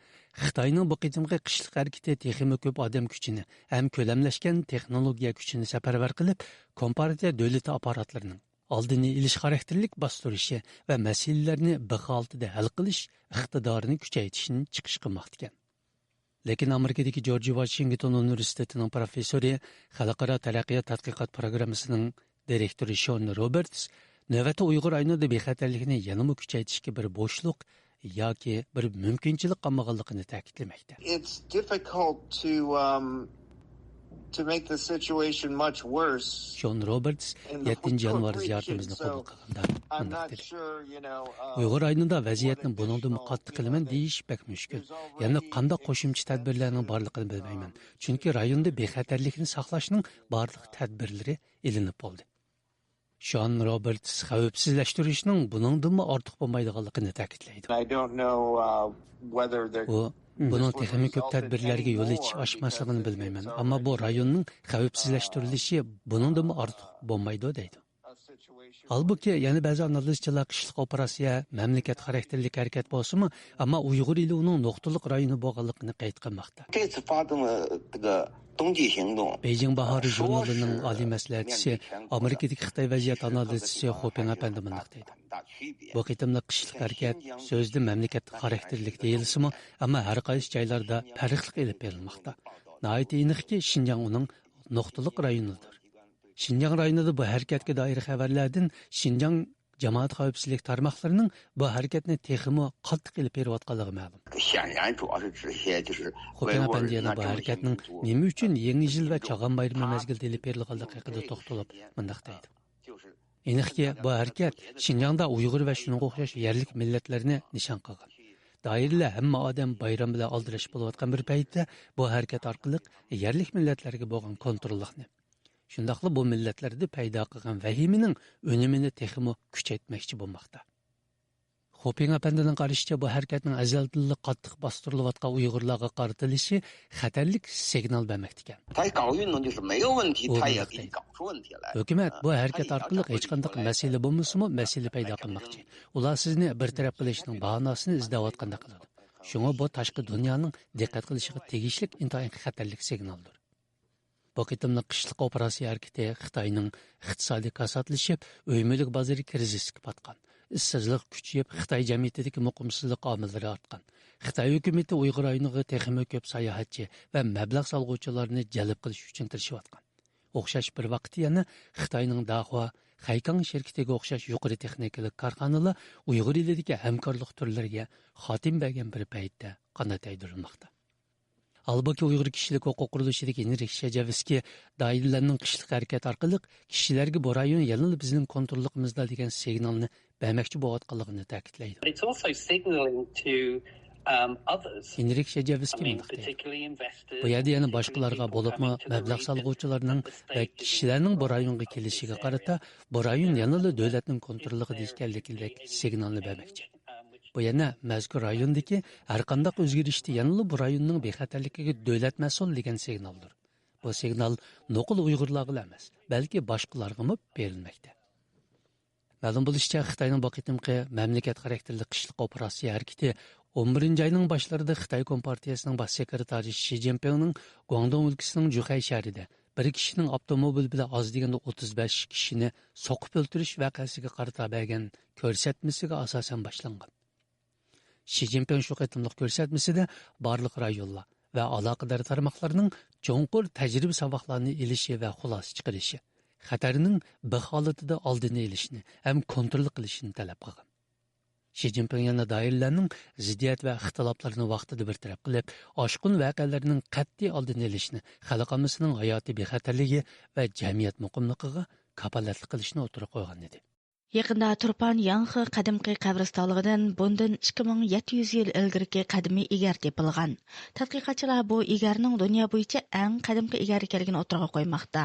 خىتاينىڭ بۇ قېتىمقى قىشلىق ھەرىكىتى تېخىمۇ كۆپ ئادەم كۈچىنى ھەم كۆلەملەشكەن تېخنولوگىيە كۈچىنى سەپەرۋەر قىلىپ، كومپارتىيە دۆلىتى ئاپپاراتلىرىنىڭ ئالدىنى ئېلىش خاراكتېرلىك باستۇرۇشى ۋە مەسىلىلەرنى بىخ ھالىتىدە ھەل قىلىش ئىقتىدارىنى كۈچەيتىشنى چىقىش قىلماقتىكەن. لېكىن ئامېرىكىدىكى جورج ۋاشىنگتون ئۇنىۋېرسىتېتىنىڭ پروفېسسورى، خەلقئارا تەرەققىيات تەتقىقات پروگراممىسىنىڭ دىرېكتورى شون روبېرتس نۆۋەتتە ئۇيغۇر رايونىدا بىخەتەرلىكنى يەنىمۇ كۈچەيتىشكە بىر بوشلۇق ياكى بىر مۇمكىنچىلىك قالمىغانلىقىنى تەكىتلىمەكتە. It's difficult to, um, to make the situation much worse شون روبېرتس in the يەتتىنچى يانۋار زىيارىتىمىزنى قوبۇل قىلغاندا مۇنداق دېدى. ئۇيغۇر رايونىدا ۋەزىيەتنى بۇنىڭدىنمۇ قاتتىق قىلىمەن دېيىش بەك مۈشكۈل. يەنە قانداق قوشۇمچە تەدبىرلەرنىڭ بارلىقىنى بىلمەيمەن. چۈنكى رايوندا بىخەتەرلىكنى ساقلاشنىڭ بارلىق تەدبىرلىرى ئېلىنىپ بولدى. شون روبېرتس خەۋپسىزلەشتۈرۈشنىڭ بۇنىڭدىنمۇ ئارتۇق بولمايدىغانلىقىنى تەكىتلەيدۇ. ئۇ، بۇنىڭ تېخىمۇ كۆپ تەدبىرلەرگە يول ئېچىش ئاچماسلىقىنى بىلمەيمەن، ئەمما بۇ رايوننىڭ خەۋپسىزلەشتۈرۈلۈشى بۇنىڭدىنمۇ ئارتۇق بولمايدۇ، دەيدۇ. ھالبۇكى، يەنە بەزى ئانالىزچىلار قىشلىق ئوپېراتسىيە مەملىكەت خاراكتېرلىك ھەرىكەت بولسىمۇ، ئەمما ئۇيغۇر ئېلى ئۇنىڭ نۇقتىلىق رايونى بولغانلىقىنى قەيت قىلماقتا. 这次发动的这个冬季行动， بېيجىڭ باھارى ژۇرنىلىنىڭ ئالىي مەسلىھەتچىسى، ئامېرىكىدىكى خىتاي ۋەزىيەت ئانالىزچىسى خۇپىڭ ئەپەندى مۇنداق دەيدۇ. بۇ قېتىملىق قىشلىق ھەرىكەت سۆزدە مەملىكەت خاراكتېرلىك دېيىلسىمۇ، ئەمما ھەر قايسى جايلاردا پەرقلىق ئېلىپ بېرىلماقتا. ناھايىتى ئېنىقكى، شىنجاڭ ئۇنىڭ نۇقتىلىق رايونىدۇر. شىنجاڭ رايونىدا بۇ ھەرىكەتكە دائىر خەۋەرلەردىن شىنجاڭ جامائەت خەۋپسىزلىك تارماقلىرىنىڭ بۇ ھەرىكەتنى تېخىمۇ قاتتىق ئېلىپ بېرىۋاتقانلىقى مەلۇم. 显然主要是这些就是维吾尔人啊， خوپىڭ ئەپەندى يەنە بۇ ھەرىكەتنىڭ نېمە ئۈچۈن يېڭى يىل ۋە چاغان بايرىمى مەزگىلىدە ئېلىپ بېرىلغانلىقى ھەققىدە توختىلىپ مۇنداق دەيدۇ. ئېنىقكى، بۇ ھەرىكەت شىنجاڭدا ئۇيغۇر ۋە شۇنىڭغا ئوخشاش يەرلىك مىللەتلەرنى نىشان قىلغان. دائىرىلەر ھەممە ئادەم بايرام بىلەن ئالدىراش بولۇۋاتقان بىر پەيتتە بۇ ھەرىكەت ئارقىلىق يەرلىك مىللەتلەرگە بولغان كونتروللۇقنى، شۇنداقلا بۇ مىللەتلەردە پەيدا قىلغان ۋەھىمىنىڭ ئۈنۈمىنى تېخىمۇ كۈچەيتمەكچى بولماقتا. خوپىڭ ئەپەندىنىڭ قارىشىچە، بۇ ھەرىكەتنىڭ ئەزەلدىنلا قاتتىق باستۇرۇلۇۋاتقان ئۇيغۇرلارغا قارىتىلىشى خەتەرلىك سىگنال بەرمەكتىكەن. 他搞运动就是没有问题， ئۇ 他也 مۇنداق 给你 دەيدۇ. 搞出问题来。 ھۆكۈمەت بۇ ھەرىكەت ئارقىلىق ھېچقانداق مەسىلە بولمىسىمۇ، مەسىلە پەيدا قىلماقچى. ئۇلار سىزنى بىر تەرەپ قىلىشنىڭ باھاناسىنى ئىزدەۋاتقاندەك قىلىدۇ. شۇڭا بۇ تاشقى دۇنيانىڭ دىققەت قىلىشىغا تېگىشلىك ئىنتايىن خەتەرلىك سىگنالدۇر. بۇ قېتىملىق قىشلىق ئوپېراتسىيە ھەرىكىتى خىتاينىڭ ئىقتىسادى كاساتلىشىپ، ئۆي مۈلۈك بازىرى كىرىزىسكە پاتقان، ئىشسىزلىق كۈچىيىپ، خىتاي جەمئىيىتىدىكى مۇقىمسىزلىق ئامىللىرى ئارتقان، خىتاي ھۆكۈمىتى ئۇيغۇر رايونىغا تېخىمۇ كۆپ ساياھەتچى ۋە مەبلەغ سالغۇچىلارنى جەلپ قىلىش ئۈچۈن تىرىشىۋاتقان. ئوخشاش بىر ۋاقىتتا يەنە خىتاينىڭ داخۇا، خەيكاڭ شىركىتىگە ئوخشاش يۇقىرى تېخنىكىلىق كارخانىلار ئۇيغۇر ئېلىدىكى ھەمكارلىق تۈرلىرىگە خاتىمە بەرگەن بىر پەيتتە قانات يايدۇرۇلماقتا. ھالبۇكى، ئۇيغۇر كىشىلىك ھوقۇق قۇرۇلۇشىدىكى ھېنرىخ شەجەۋسكىي دائىرىلەرنىڭ قىشلىق ھەرىكەت ئارقىلىق كىشىلەرگە بۇ رايون يەنىلا بىزنىڭ كونتروللۇقىمىزدا دېگەن سىگنالنى بەرمەكچى بولۇۋاتقانلىقىنى تەكىتلەيدۇ. But it's also signaling to, um, others. ھېنرىخ شەجەۋسكىي مۇنداق دەيدۇ. بۇ يەردە يەنە باشقىلارغا، بولۇپمۇ مەبلەغ سالغۇچىلارنىڭ ۋە كىشىلەرنىڭ بۇ رايونغا كېلىشىگە قارىتا، بۇ رايون يەنىلا دۆلەتنىڭ كونتروللۇقىدا ئىكەنلىكىدەك سىگنالنى بەرمەكچى. بۇ يەنە مەزكۇر رايوندىكى ھەرقانداق ئۆزگىرىشتە يەنىلا بۇ رايوننىڭ بىخەتەرلىكىگە دۆلەت مەسئۇل دېگەن سىگنالدۇر. بۇ سىگنال نوقۇل ئۇيغۇرلارغىلا ئەمەس، بەلكى باشقىلارغىمۇ بېرىلمەكتە. مەلۇم بولۇشىچە، خىتاينىڭ بۇ قېتىمقى مەملىكەت خاراكتېرلىك قىشلىق ئوپېراتسىيە ھەرىكىتى ئون بىرىنچى ئاينىڭ باشلىرىدا خىتاي كومپارتىيەسىنىڭ باش سېكرېتارى شى جىنپىڭنىڭ گۇاڭدۇڭ ئۆلكىسىنىڭ جۇخەي شەھىرىدە بىر كىشىنىڭ ئاپتوموبىل بىلەن ئاز دېگەندە ئوتتۇز بەش كىشىنى سوقۇپ ئۆلتۈرۈش ۋەقەسىگە قارىتا بەرگەن كۆرسەتمىسىگە ئاساسەن باشلانغان. شى جىنپىڭ شۇ قېتىملىق كۆرسەتمىسىدە بارلىق رايونلار ۋە ئالاقىدار تارماقلارنىڭ چوڭقۇر تەجرىبە ساۋاقلارنى ئېلىشى ۋە خۇلاسە چىقىرىشى، خەتەرنىڭ بىخ ھالىتىدە ئالدىنى ئېلىشنى ھەم كونترول قىلىشنى تەلەپ قىلغان. شى جىنپىڭ يەنە دائىرىلەرنىڭ زىددىيەت ۋە ئىختىلاپلارنى ۋاقتىدا بىر تەرەپ قىلىپ، ئاشقۇن ۋەقەلەرنىڭ قەتئىي ئالدىنى ئېلىشنى، خەلق ئاممىسىنىڭ ھاياتىي بىخەتەرلىكى ۋە جەمئىيەت مۇقىملىقىغا كاپالەتلىك قىلىشنى ئوتتۇرىغا قويغان ئىدى. يېقىندا تۇرپان ياڭخې قەدىمكى قەبرىستانلىقىدىن بۇندىن ئىككى مىڭ يەتتە يۈز يىل ئىلگىرىكى قەدىمىي ئىگەر تېپىلغان. تەتقىقاتچىلار بۇ ئىگەرنىڭ دۇنيا بويىچە ئەڭ قەدىمكى ئىگەر ئىكەنلىكىنى ئوتتۇرىغا قويماقتا.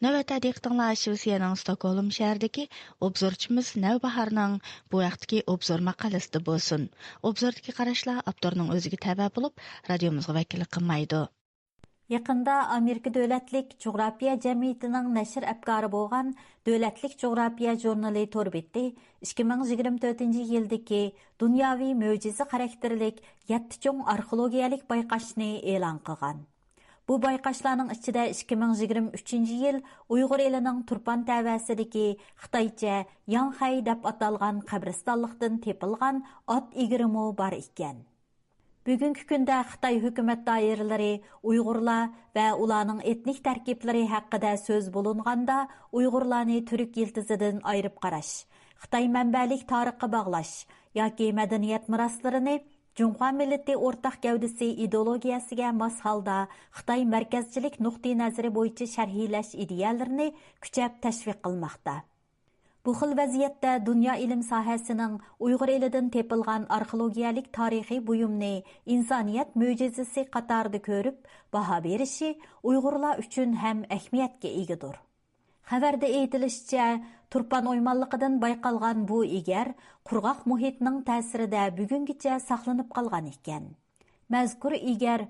نۆۋەتتە دىققىتىڭلار شىۋېتسىيەنىڭ ستوكھولم شەھىرىدىكى ئوبزورچىمىز نەۋباھارنىڭ بۇ ھەقتىكى ئوبزور ماقالىسىدە بولسۇن. ئوبزوردىكى قاراشلار ئاپتورنىڭ ئۆزىگە تەۋە بولۇپ، رادىيومىزغا ۋەكىللىك قىلمايدۇ. يېقىندا ئامېرىكا دۆلەتلىك جۇغراپىيە جەمئىيىتىنىڭ نەشر ئەپكارى بولغان دۆلەتلىك جۇغراپىيە ژۇرنىلى تور بېتى ئىككى مىڭ يىگىرمە تۆتىنچى يىلدىكى دۇنياۋى مۆجىزە خاراكتېرلىك يەتتە چوڭ ئارخېئولوگىيەلىك بايقاشنى ئېلان قىلغان. بۇ بايقاشلارنىڭ ئىچىدە ئىككى مىڭ يىگىرمە ئۈچىنچى يىل ئۇيغۇر ئېلىنىڭ تۇرپان تەۋەسىدىكى خىتايچە ياڭخەي دەپ ئاتالغان قەبرىستانلىقتىن تېپىلغان ئات ئىگىرىمۇ بار ئىكەن. بۈگۈنكى كۈندە خىتاي ھۆكۈمەت دائىرىلىرى ئۇيغۇرلار ۋە ئۇلارنىڭ ئېتنىك تەركىبلىرى ھەققىدە سۆز بولۇنغاندا، ئۇيغۇرلارنى تۈرك يىلتىزىدىن ئايرىپ قاراش، خىتاي مەنبەلىك تارىخقا باغلاش ياكى مەدەنىيەت مىراسلىرىنى جۇڭخۇا مىللىتى ئورتاق گەۋدىسى ئىدېئولوگىيەسىگە ماس ھالدا خىتاي مەركەزچىلىك نۇقتىئى نەزىرى بويىچە شەرھلەش ئىدىيەلىرىنى كۈچەپ تەشۋىق قىلماقتا. بۇ خىل ۋەزىيەتتە دۇنيا ئىلىم ساھەسىنىڭ ئۇيغۇر ئېلىدىن تېپىلغان ئارخېئولوگىيەلىك تارىخىي بۇيۇمنى ئىنسانىيەت مۆجىزىسى قاتارىدا كۆرۈپ، باھا بېرىشى ئۇيغۇرلار ئۈچۈن ھەم ئەھمىيەتكە ئىگىدۇر. خەۋەردە ئېيتىلىشىچە، تۇرپان ئويمانلىقىدىن بايقالغان بۇ ئېگەر قۇرغاق مۇھىتنىڭ تەسىرىدە بۈگۈنگىچە ساقلىنىپ قالغان ئىكەن. مەزكۇر ئېگەر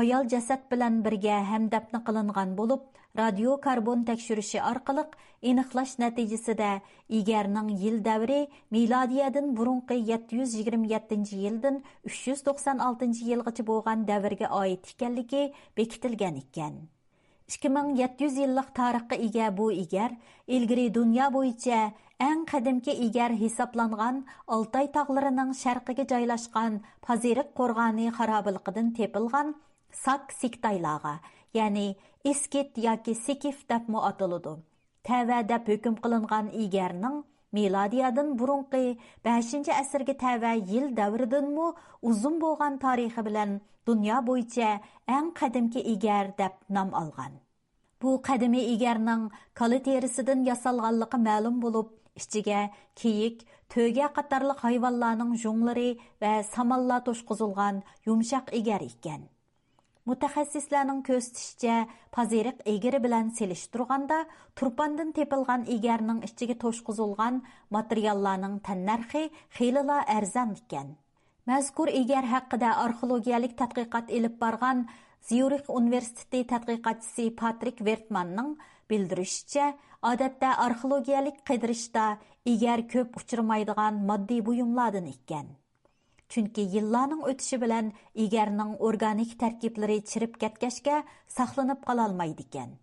ئايال جەسەت بىلەن بىرگە ھەمدەپنە قىلىنغان بولۇپ، رادىيو كاربون تەكشۈرۈشى ئارقىلىق ئېنىقلاش نەتىجىسىدە، ئېگەرنىڭ يىل دەۋرى مىلادىيەدىن بۇرۇنقى يەتتە يۈز يىگىرمە يەتتىنچى يىلدىن ئۈچ يۈز توقسان ئالتىنچى يىلغىچە بولغان دەۋرگە ئائىت ئىكەنلىكى بېكىتىلگەن ئىكەن. ئىككى مىڭ يەتتە يۈز يىللىق تارىخقا ئىگە بۇ ئېگەر ئىلگىرى دۇنيا بويىچە ئەڭ قەدىمكى ئېگەر ھېسابلانغان ئالتاي تاغلىرىنىڭ شەرقىگە جايلاشقان پازىرىق قورغانى خارابىلىقىدىن تېپىلغان ساك سىكتايلارغا، يەنى ئىسكىت ياكى سىكىف دەپمۇ ئاتىلىدۇ، تەۋە دەپ ھۆكۈم قىلىنغان ئېگەرنىڭ مىلادىيەدىن بۇرۇنقى بەشىنچى ئەسىرگە تەۋە يىل دەۋرىدىنمۇ ئۇزۇن بولغان تارىخى بىلەن دۇنيا بويىچە ئەڭ قەدىمكى ئېگەر دەپ نام ئالغان. بۇ قەدىمىي ئېگەرنىڭ كالا تېرىسىدىن ياسالغانلىقى مەلۇم بولۇپ، ئىچىگە كېيىك، تۆگە قاتارلىق ھايۋانلارنىڭ ژۇڭلىرى ۋە سامانلار توشقۇزۇلغان يۇمشاق ئېگەر ئىكەن. مۇتەخەسسىسلەرنىڭ كۆرسىتىشىچە، پازىرىق ئېگىرى بىلەن سېلىشتۇرغاندا، تۇرپاندىن تېپىلغان ئېگەرنىڭ ئىچىگە توشقۇزۇلغان ماتېرىياللارنىڭ تەننەرخى خېلىلا ئەرزان ئىكەن. مەزكۇر ئېگەر ھەققىدە ئارخېئولوگىيەلىك تەتقىقات ئېلىپ بارغان زيۇرىخ ئۇنىۋېرسىتېتى تەتقىقاتچىسى پاترىك ۋېرتماننىڭ بىلدۈرۈشىچە، ئادەتتە ئارخېئولوگىيەلىك قېدىرىشتا ئېگەر كۆپ ئۇچرىمايدىغان ماددىي بۇيۇملاردىن ئىكەن. چۈنكى يىللارنىڭ ئۆتۈشى بىلەن ئېگەرنىڭ ئورگانىك تەركىبلىرى چىرىپ كەتكەچكە ساقلىنىپ قالالمايدىكەن.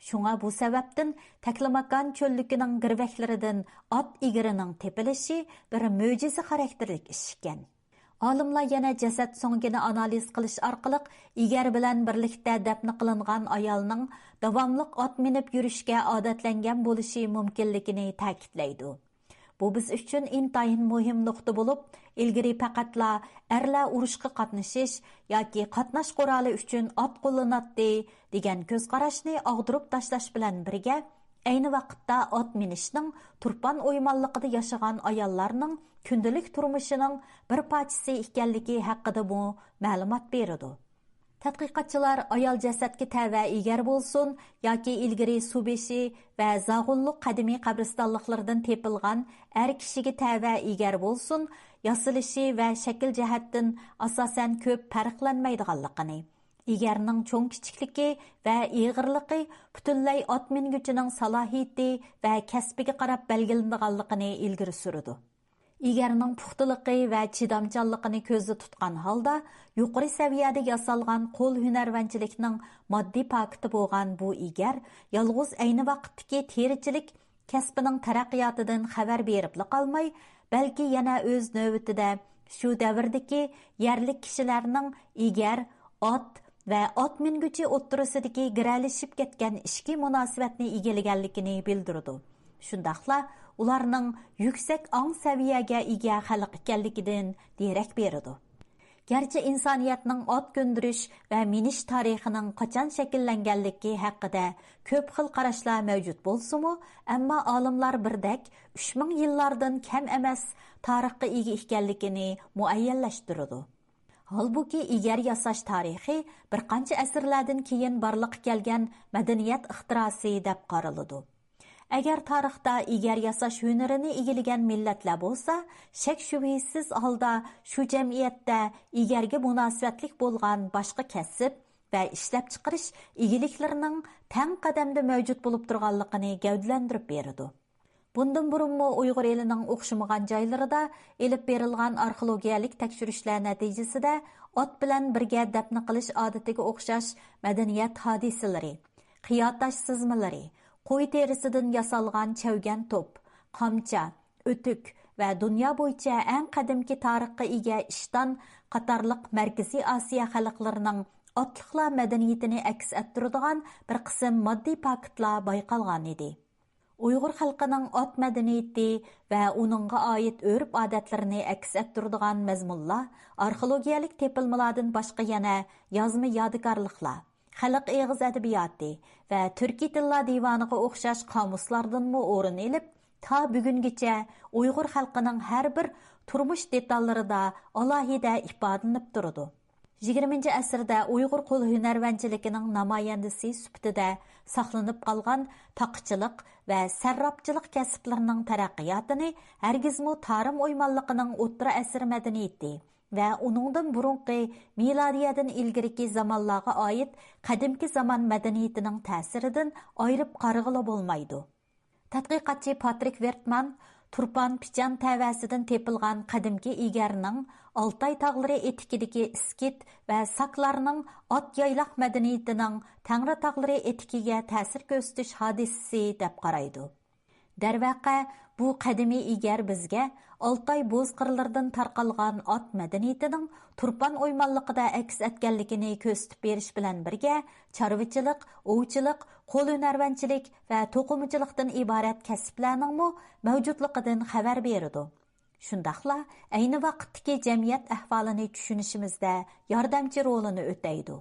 شۇڭا بۇ سەۋەبتىن تەكلىماكان چۆللۈكىنىڭ گىرۋەكلىرىدىن ئات ئېگىرىنىڭ تېپىلىشى بىر مۆجىزە خاراكتېرلىك ئىش ئىكەن. ئالىملار يەنە جەسەت سۆڭىكىنى ئانالىز قىلىش ئارقىلىق ئېگەر بىلەن بىرلىكتە دەپنە قىلىنغان ئايالنىڭ داۋاملىق ئات مىنىپ يۈرۈشكە ئادەتلەنگەن بولۇشى مۇمكىنلىكىنى تەكىتلەيدۇ. بۇ بىز ئۈچۈن ئىنتايىن مۇھىم نۇقتا بولۇپ، ئىلگىرى پەقەتلا ئەرلەر ئۇرۇشقا قاتنىشىش ياكى قاتناش قورالى ئۈچۈن ئات قوللىناتتى، دېگەن كۆز قاراشنى ئاغدۇرۇپ تاشلاش بىلەن بىرگە، ئەينى ۋاقىتتا ئات مىنىشنىڭ تۇرپان ئويمانلىقىدا ياشىغان ئاياللارنىڭ كۈندىلىك تۇرمۇشىنىڭ بىر پارچىسى ئىكەنلىكى ھەققىدىمۇ مەلۇمات بېرىدۇ. تەتقىقاتچىلار ئايال جەسەتكە تەۋە ئېگەر بولسۇن ياكى ئىلگىرى سۇبېشى ۋە زاغۇنلۇق قەدىمىي قەبرىستانلىقلىرىدىن تېپىلغان ئەر كىشىگە تەۋە ئېگەر بولسۇن، ياسىلىشى ۋە شەكىل جەھەتتىن ئاساسەن كۆپ پەرقلەنمەيدىغانلىقىنى، ئېگەرنىڭ چوڭ كىچىكلىكى ۋە ئېغىرلىقى پۈتۈنلەي ئات مىنگۈچىنىڭ سالاھىيىتى ۋە كەسپىگە قاراپ بەلگىلىنىدىغانلىقىنى ئىلگىرى سۈرىدۇ. ئېگەرنىڭ پۇختىلىقى ۋە چىدامچانلىقىنى كۆزدە تۇتقان ھالدا، يۇقىرى سەۋىيەدە ياسالغان قول ھۈنەرۋەنچىلىكنىڭ ماددىي پاكىتى بولغان بۇ ئېگەر يالغۇز ئەينى ۋاقىتتىكى تېرىچىلىك كەسپىنىڭ تەرەققىياتىدىن خەۋەر بېرىپلا قالماي، بەلكى يەنە ئۆز نۆۋىتىدە شۇ دەۋردىكى يەرلىك كىشىلەرنىڭ ئېگەر، ئات ۋە ئات مىنگۈچى ئوتتۇرىسىدىكى گىرەلىشىپ كەتكەن ئىچكى مۇناسىۋەتنى ئىگىلىگەنلىكىنى بىلدۈرىدۇ. شۇنداقلا ئۇلارنىڭ يۈكسەك ئاڭ سەۋىيەگە ئىگە خەلق ئىكەنلىكىدىن دېرەك بېرىدۇ. گەرچە ئىنسانىيەتنىڭ ئات كۆندۈرۈش ۋە مىنىش تارىخىنىڭ قاچان شەكىللەنگەنلىكى ھەققىدە كۆپ خىل قاراشلار مەۋجۇت بولسىمۇ، ئەمما ئالىملار بىردەك ئۈچ مىڭ يىللاردىن كەم ئەمەس تارىخقا ئىگە ئىكەنلىكىنى مۇئەييەنلەشتۈرىدۇ. ھالبۇكى، ئېگەر ياساش تارىخى بىر قانچە ئەسىرلەردىن كېيىن بارلىققا كەلگەن مەدەنىيەت ئىختىراسى دەپ قارىلىدۇ. ئەگەر تارىختا ئېگەر ياساش ھۈنىرىنى ئىگىلىگەن مىللەتلەر بولسا، شەك-شۈبھىسىز ھالدا شۇ جەمئىيەتتە ئېگەرگە مۇناسىۋەتلىك بولغان باشقا كەسىپ ۋە ئىشلەپچىقىرىش ئىگىلىكلىرىنىڭ تەڭ قەدەمدە مەۋجۇت بولۇپ تۇرغانلىقىنى گەۋدىلەندۈرۈپ بېرىدۇ. بۇندىن بۇرۇنمۇ ئۇيغۇر ئېلىنىڭ ئوخشىمىغان جايلىرىدا ئېلىپ بېرىلغان ئارخېئولوگىيەلىك تەكشۈرۈشلەر نەتىجىسىدە ئات بىلەن بىرگە دەپنە قىلىش ئادىتىگە ئوخشاش مەدەنىيەت ھادىسىلىرى، قىيا تاش سىزمىلىرى، قوي تېرىسىدىن ياسالغان چەۋگەن توپ، قامچا، ئۆتۈك، ۋە دۇنيا بويىچە ئەڭ قەدىمكى تارىخقا ئىگە ئىشتان قاتارلىق مەركىزىي ئاسىيا خەلقلىرىنىڭ ئاتلىقلار مەدەنىيىتىنى ئەكس ئەتتۈرىدىغان بىر قىسىم ماددىي پاكىتلار بايقالغان ئىدى. ئۇيغۇر خەلقىنىڭ ئات مەدەنىيىتى ۋە ئۇنىڭغا ئائىت ئۆرپ-ئادەتلىرىنى ئەكس ئەتتۈرىدىغان مەزمۇنلار ئارخېئولوگىيەلىك تېپىلمىلاردىن باشقا يەنە يازما يادىكارلىقلار، خەلق ئېغىز ئەدەبىياتى ۋە تۈركىي تىللار دىۋانىغا ئوخشاش قامۇسلاردىنمۇ ئورۇن ئېلىپ، تا بۈگۈنگىچە ئۇيغۇر خەلقىنىڭ ھەر بىر تۇرمۇش دېتاللىرىدا ئالاھىدە ئىپادىلىنىپ تۇرىدۇ. يىگىرمىنچى ئەسىردە ئۇيغۇر قول ھۈنەرۋەنچىلىكىنىڭ نامايەندىسى سۈپىتىدە ساقلىنىپ قالغان تاقىچىلىق ۋە سەرراپچىلىق كەسىپلىرىنىڭ تەرەققىياتىنى ھەرگىزمۇ تارىم ئويمانلىقىنىڭ ئوتتۇرا ئەسىر مەدەنىيىتى ۋە ئۇنىڭدىن بۇرۇنقى مىلادىيەدىن ئىلگىرىكى زامانلارغا ئائىت قەدىمكى زامان مەدەنىيىتىنىڭ تەسىرىدىن ئايرىپ قارىغىلى بولمايدۇ. تەتقىقاتچى پاترىك ۋېرتمان تۇرپان پىچان تەۋەسىدىن تېپىلغان قەدىمكى ئىگەرنىڭ ئالتاي تاغلىرى ئېتىكىدىكى ئىسكىت ۋە ساكلارنىڭ ئات يايلاق مەدەنىيىتىنىڭ تەڭرى تاغلىرى ئېتىكىگە تەسىر كۆرسىتىش ھادىسىسى دەپ قارايدۇ. دەرۋەقە، بۇ قەدىمىي ئىگەر بىزگە ئالتاي بوز قىرلىرىدىن تارقالغان ئات مەدەنىيىتىنىڭ تۇرپان ئويمانلىقىدا ئەكس ئەتكەنلىكىنى كۆرسىتىپ بېرىش بىلەن بىرگە، چارۋىچىلىق، ئوۋچىلىق، قول ھۈنەرۋەنچىلىك ۋە توقۇمىچىلىقتىن ئىبارەت كەسىپلەرنىڭمۇ مەۋجۇتلۇقىدىن خەۋەر بېرىدۇ. شۇنداقلا ئەينى ۋاقىتتىكى جەمئىيەت ئەھۋالىنى چۈشىنىشىمىزدە ياردەمچى رولىنى ئۆتەيدۇ.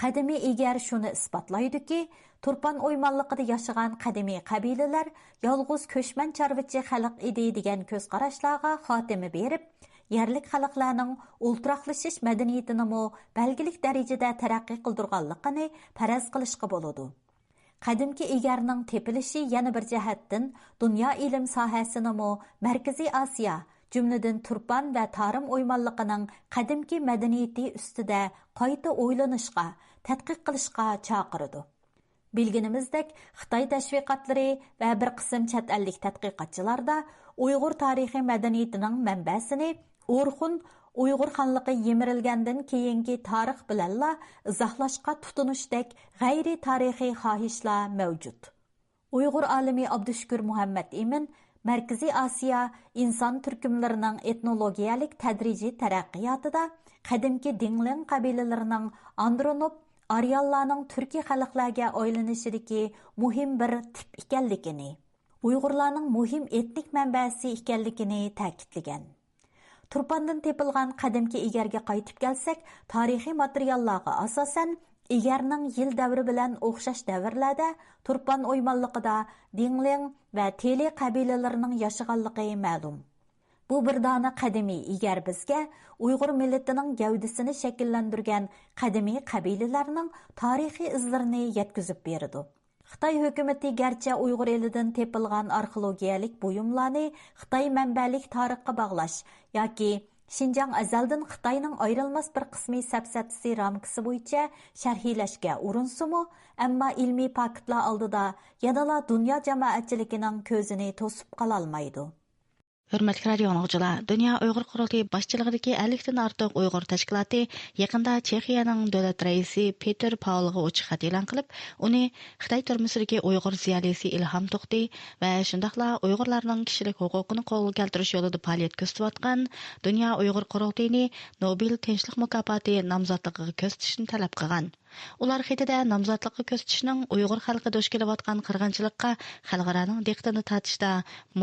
قەدىمىي ئىگەر شۇنى ئىسپاتلايدۇكى، تۇرپان ئويمانلىقىدا ياشىغان قەدىمىي قەبىلىلەر يالغۇز كۆچمەن چارۋىچى خەلق ئىدى دېگەن كۆز قاراشلارغا خاتىمە بېرىپ، يەرلىك خەلقلەرنىڭ ئولتۇراقلىشىش مەدەنىيىتىنىمۇ بەلگىلىك دەرىجىدە تەرەققىي قىلدۇرغانلىقىنى پەرەز قىلىشقا بولىدۇ. قەدىمكى ئىگەرنىڭ تېپىلىشى يەنە بىر جەھەتتىن دۇنيا ئىلىم ساھەسىنىمۇ مەركىزىي ئاسىيا، جۈملىدىن تۇرپان ۋە تارىم ئويمانلىقىنىڭ قەدىمكى مەدەنىيىتى ئۈستىدە قايتا ئويلىنىشقا، تەتقىق قىلىشقا چاقىرىدۇ. بىلگىنىمىزدەك، خىتاي تەشۋىقاتلىرى ۋە بىر قىسىم چەت ئەللىك تەتقىقاتچىلاردا ئۇيغۇر تارىخىي مەدەنىيىتىنىڭ مەنبەسىنى ئورخۇن ئۇيغۇر خانلىقى يىمىرىلگەندىن كېيىنكى تارىخ بىلەنلا ئىزاھلاشقا تۇتۇنۇشتەك غەيرىي تارىخىي خاھىشلار مەۋجۇت. ئۇيغۇر ئالىمى ئابدۇشۈكۈر مۇھەممەت ئىمىن مەركىزىي ئاسىيا ئىنسان تۈركۈملىرىنىڭ ئېتنولوگىيەلىك تەدرىجىي تەرەققىياتىدا قەدىمكى دىڭلىڭ قەبىلىلىرىنىڭ ئاندرونوپ ئاريانلارنىڭ تۈركىي خەلقلەرگە ئايلىنىشىدىكى مۇھىم بىر تىپ ئىكەنلىكىنى، ئۇيغۇرلارنىڭ مۇھىم ئېتنىك مەنبەسى ئىكەنلىكىنى تەكىتلىگەن. تۇرپاندىن تېپىلغان قەدىمكى ئىگەرگە قايتىپ كەلسەك، تارىخىي ماتېرىياللارغا ئاساسەن، ئىگەرنىڭ يىل دەۋرى بىلەن ئوخشاش دەۋرلەردە تۇرپان ئويمانلىقىدا دىڭلىڭ ۋە تېلى قەبىلىلىرىنىڭ ياشىغانلىقى مەلۇم. بۇ بىر دانە قەدىمىي ئىگەر بىزگە ئۇيغۇر مىللىتىنىڭ گەۋدىسىنى شەكىللەندۈرگەن قەدىمىي قەبىلىلەرنىڭ تارىخىي ئىزلىرىنى يەتكۈزۈپ بېرىدۇ. خىتاي ھۆكۈمىتى گەرچە ئۇيغۇر ئېلىدىن تېپىلغان ئارخېئولوگىيەلىك بۇيۇملارنى خىتاي مەنبەلىك تارىخقا باغلاش ياكى شىنجاڭ ئەزەلدىن خىتاينىڭ ئايرىلماس بىر قىسمى سەپسەتىسى رامكىسى بويىچە شەرھلەشكە ئۇرۇنسىمۇ، ئەمما ئىلمىي پاكىتلار ئالدىدا يەنىلا دۇنيا جامائەتچىلىكىنىڭ كۆزىنى توسۇپ قالالمايدۇ. ھۆرمەتلىك رادىئو ئاڭلىغۇچىلار، دۇنيا ئۇيغۇر قۇرۇلتىيى باشچىلىقىدىكى ئەللىكتىن ئارتۇق ئۇيغۇر تەشكىلاتى يېقىندا چېخىيەنىڭ دۆلەت رەئىسى پېتېر پاۋېلغا ئوچۇق خەت ئېلان قىلىپ، ئۇنى خىتاي تۈرمىسىدىكى ئۇيغۇر زىيالىيسى ئىلھام توختى ۋە شۇنداقلا ئۇيغۇرلارنىڭ كىشىلىك ھوقۇقىنى قولغا كەلتۈرۈش يولىدا پائالىيەت كۆرسىتىۋاتقان دۇنيا ئۇيغۇر قۇرۇلتىيىنى نوبېل تىنچلىق مۇكاپاتى نامزاتلىقىغا كۆرسىتىشنى تەلەپ قىلغان. ئۇلار خېتىدە نامزاتلىققا كۆرسىتىشنىڭ ئۇيغۇر خەلقى دۇچ كېلىۋاتقان قىرغىنچىلىققا خەلقئارانىڭ دىققىتىنى تارتىشتا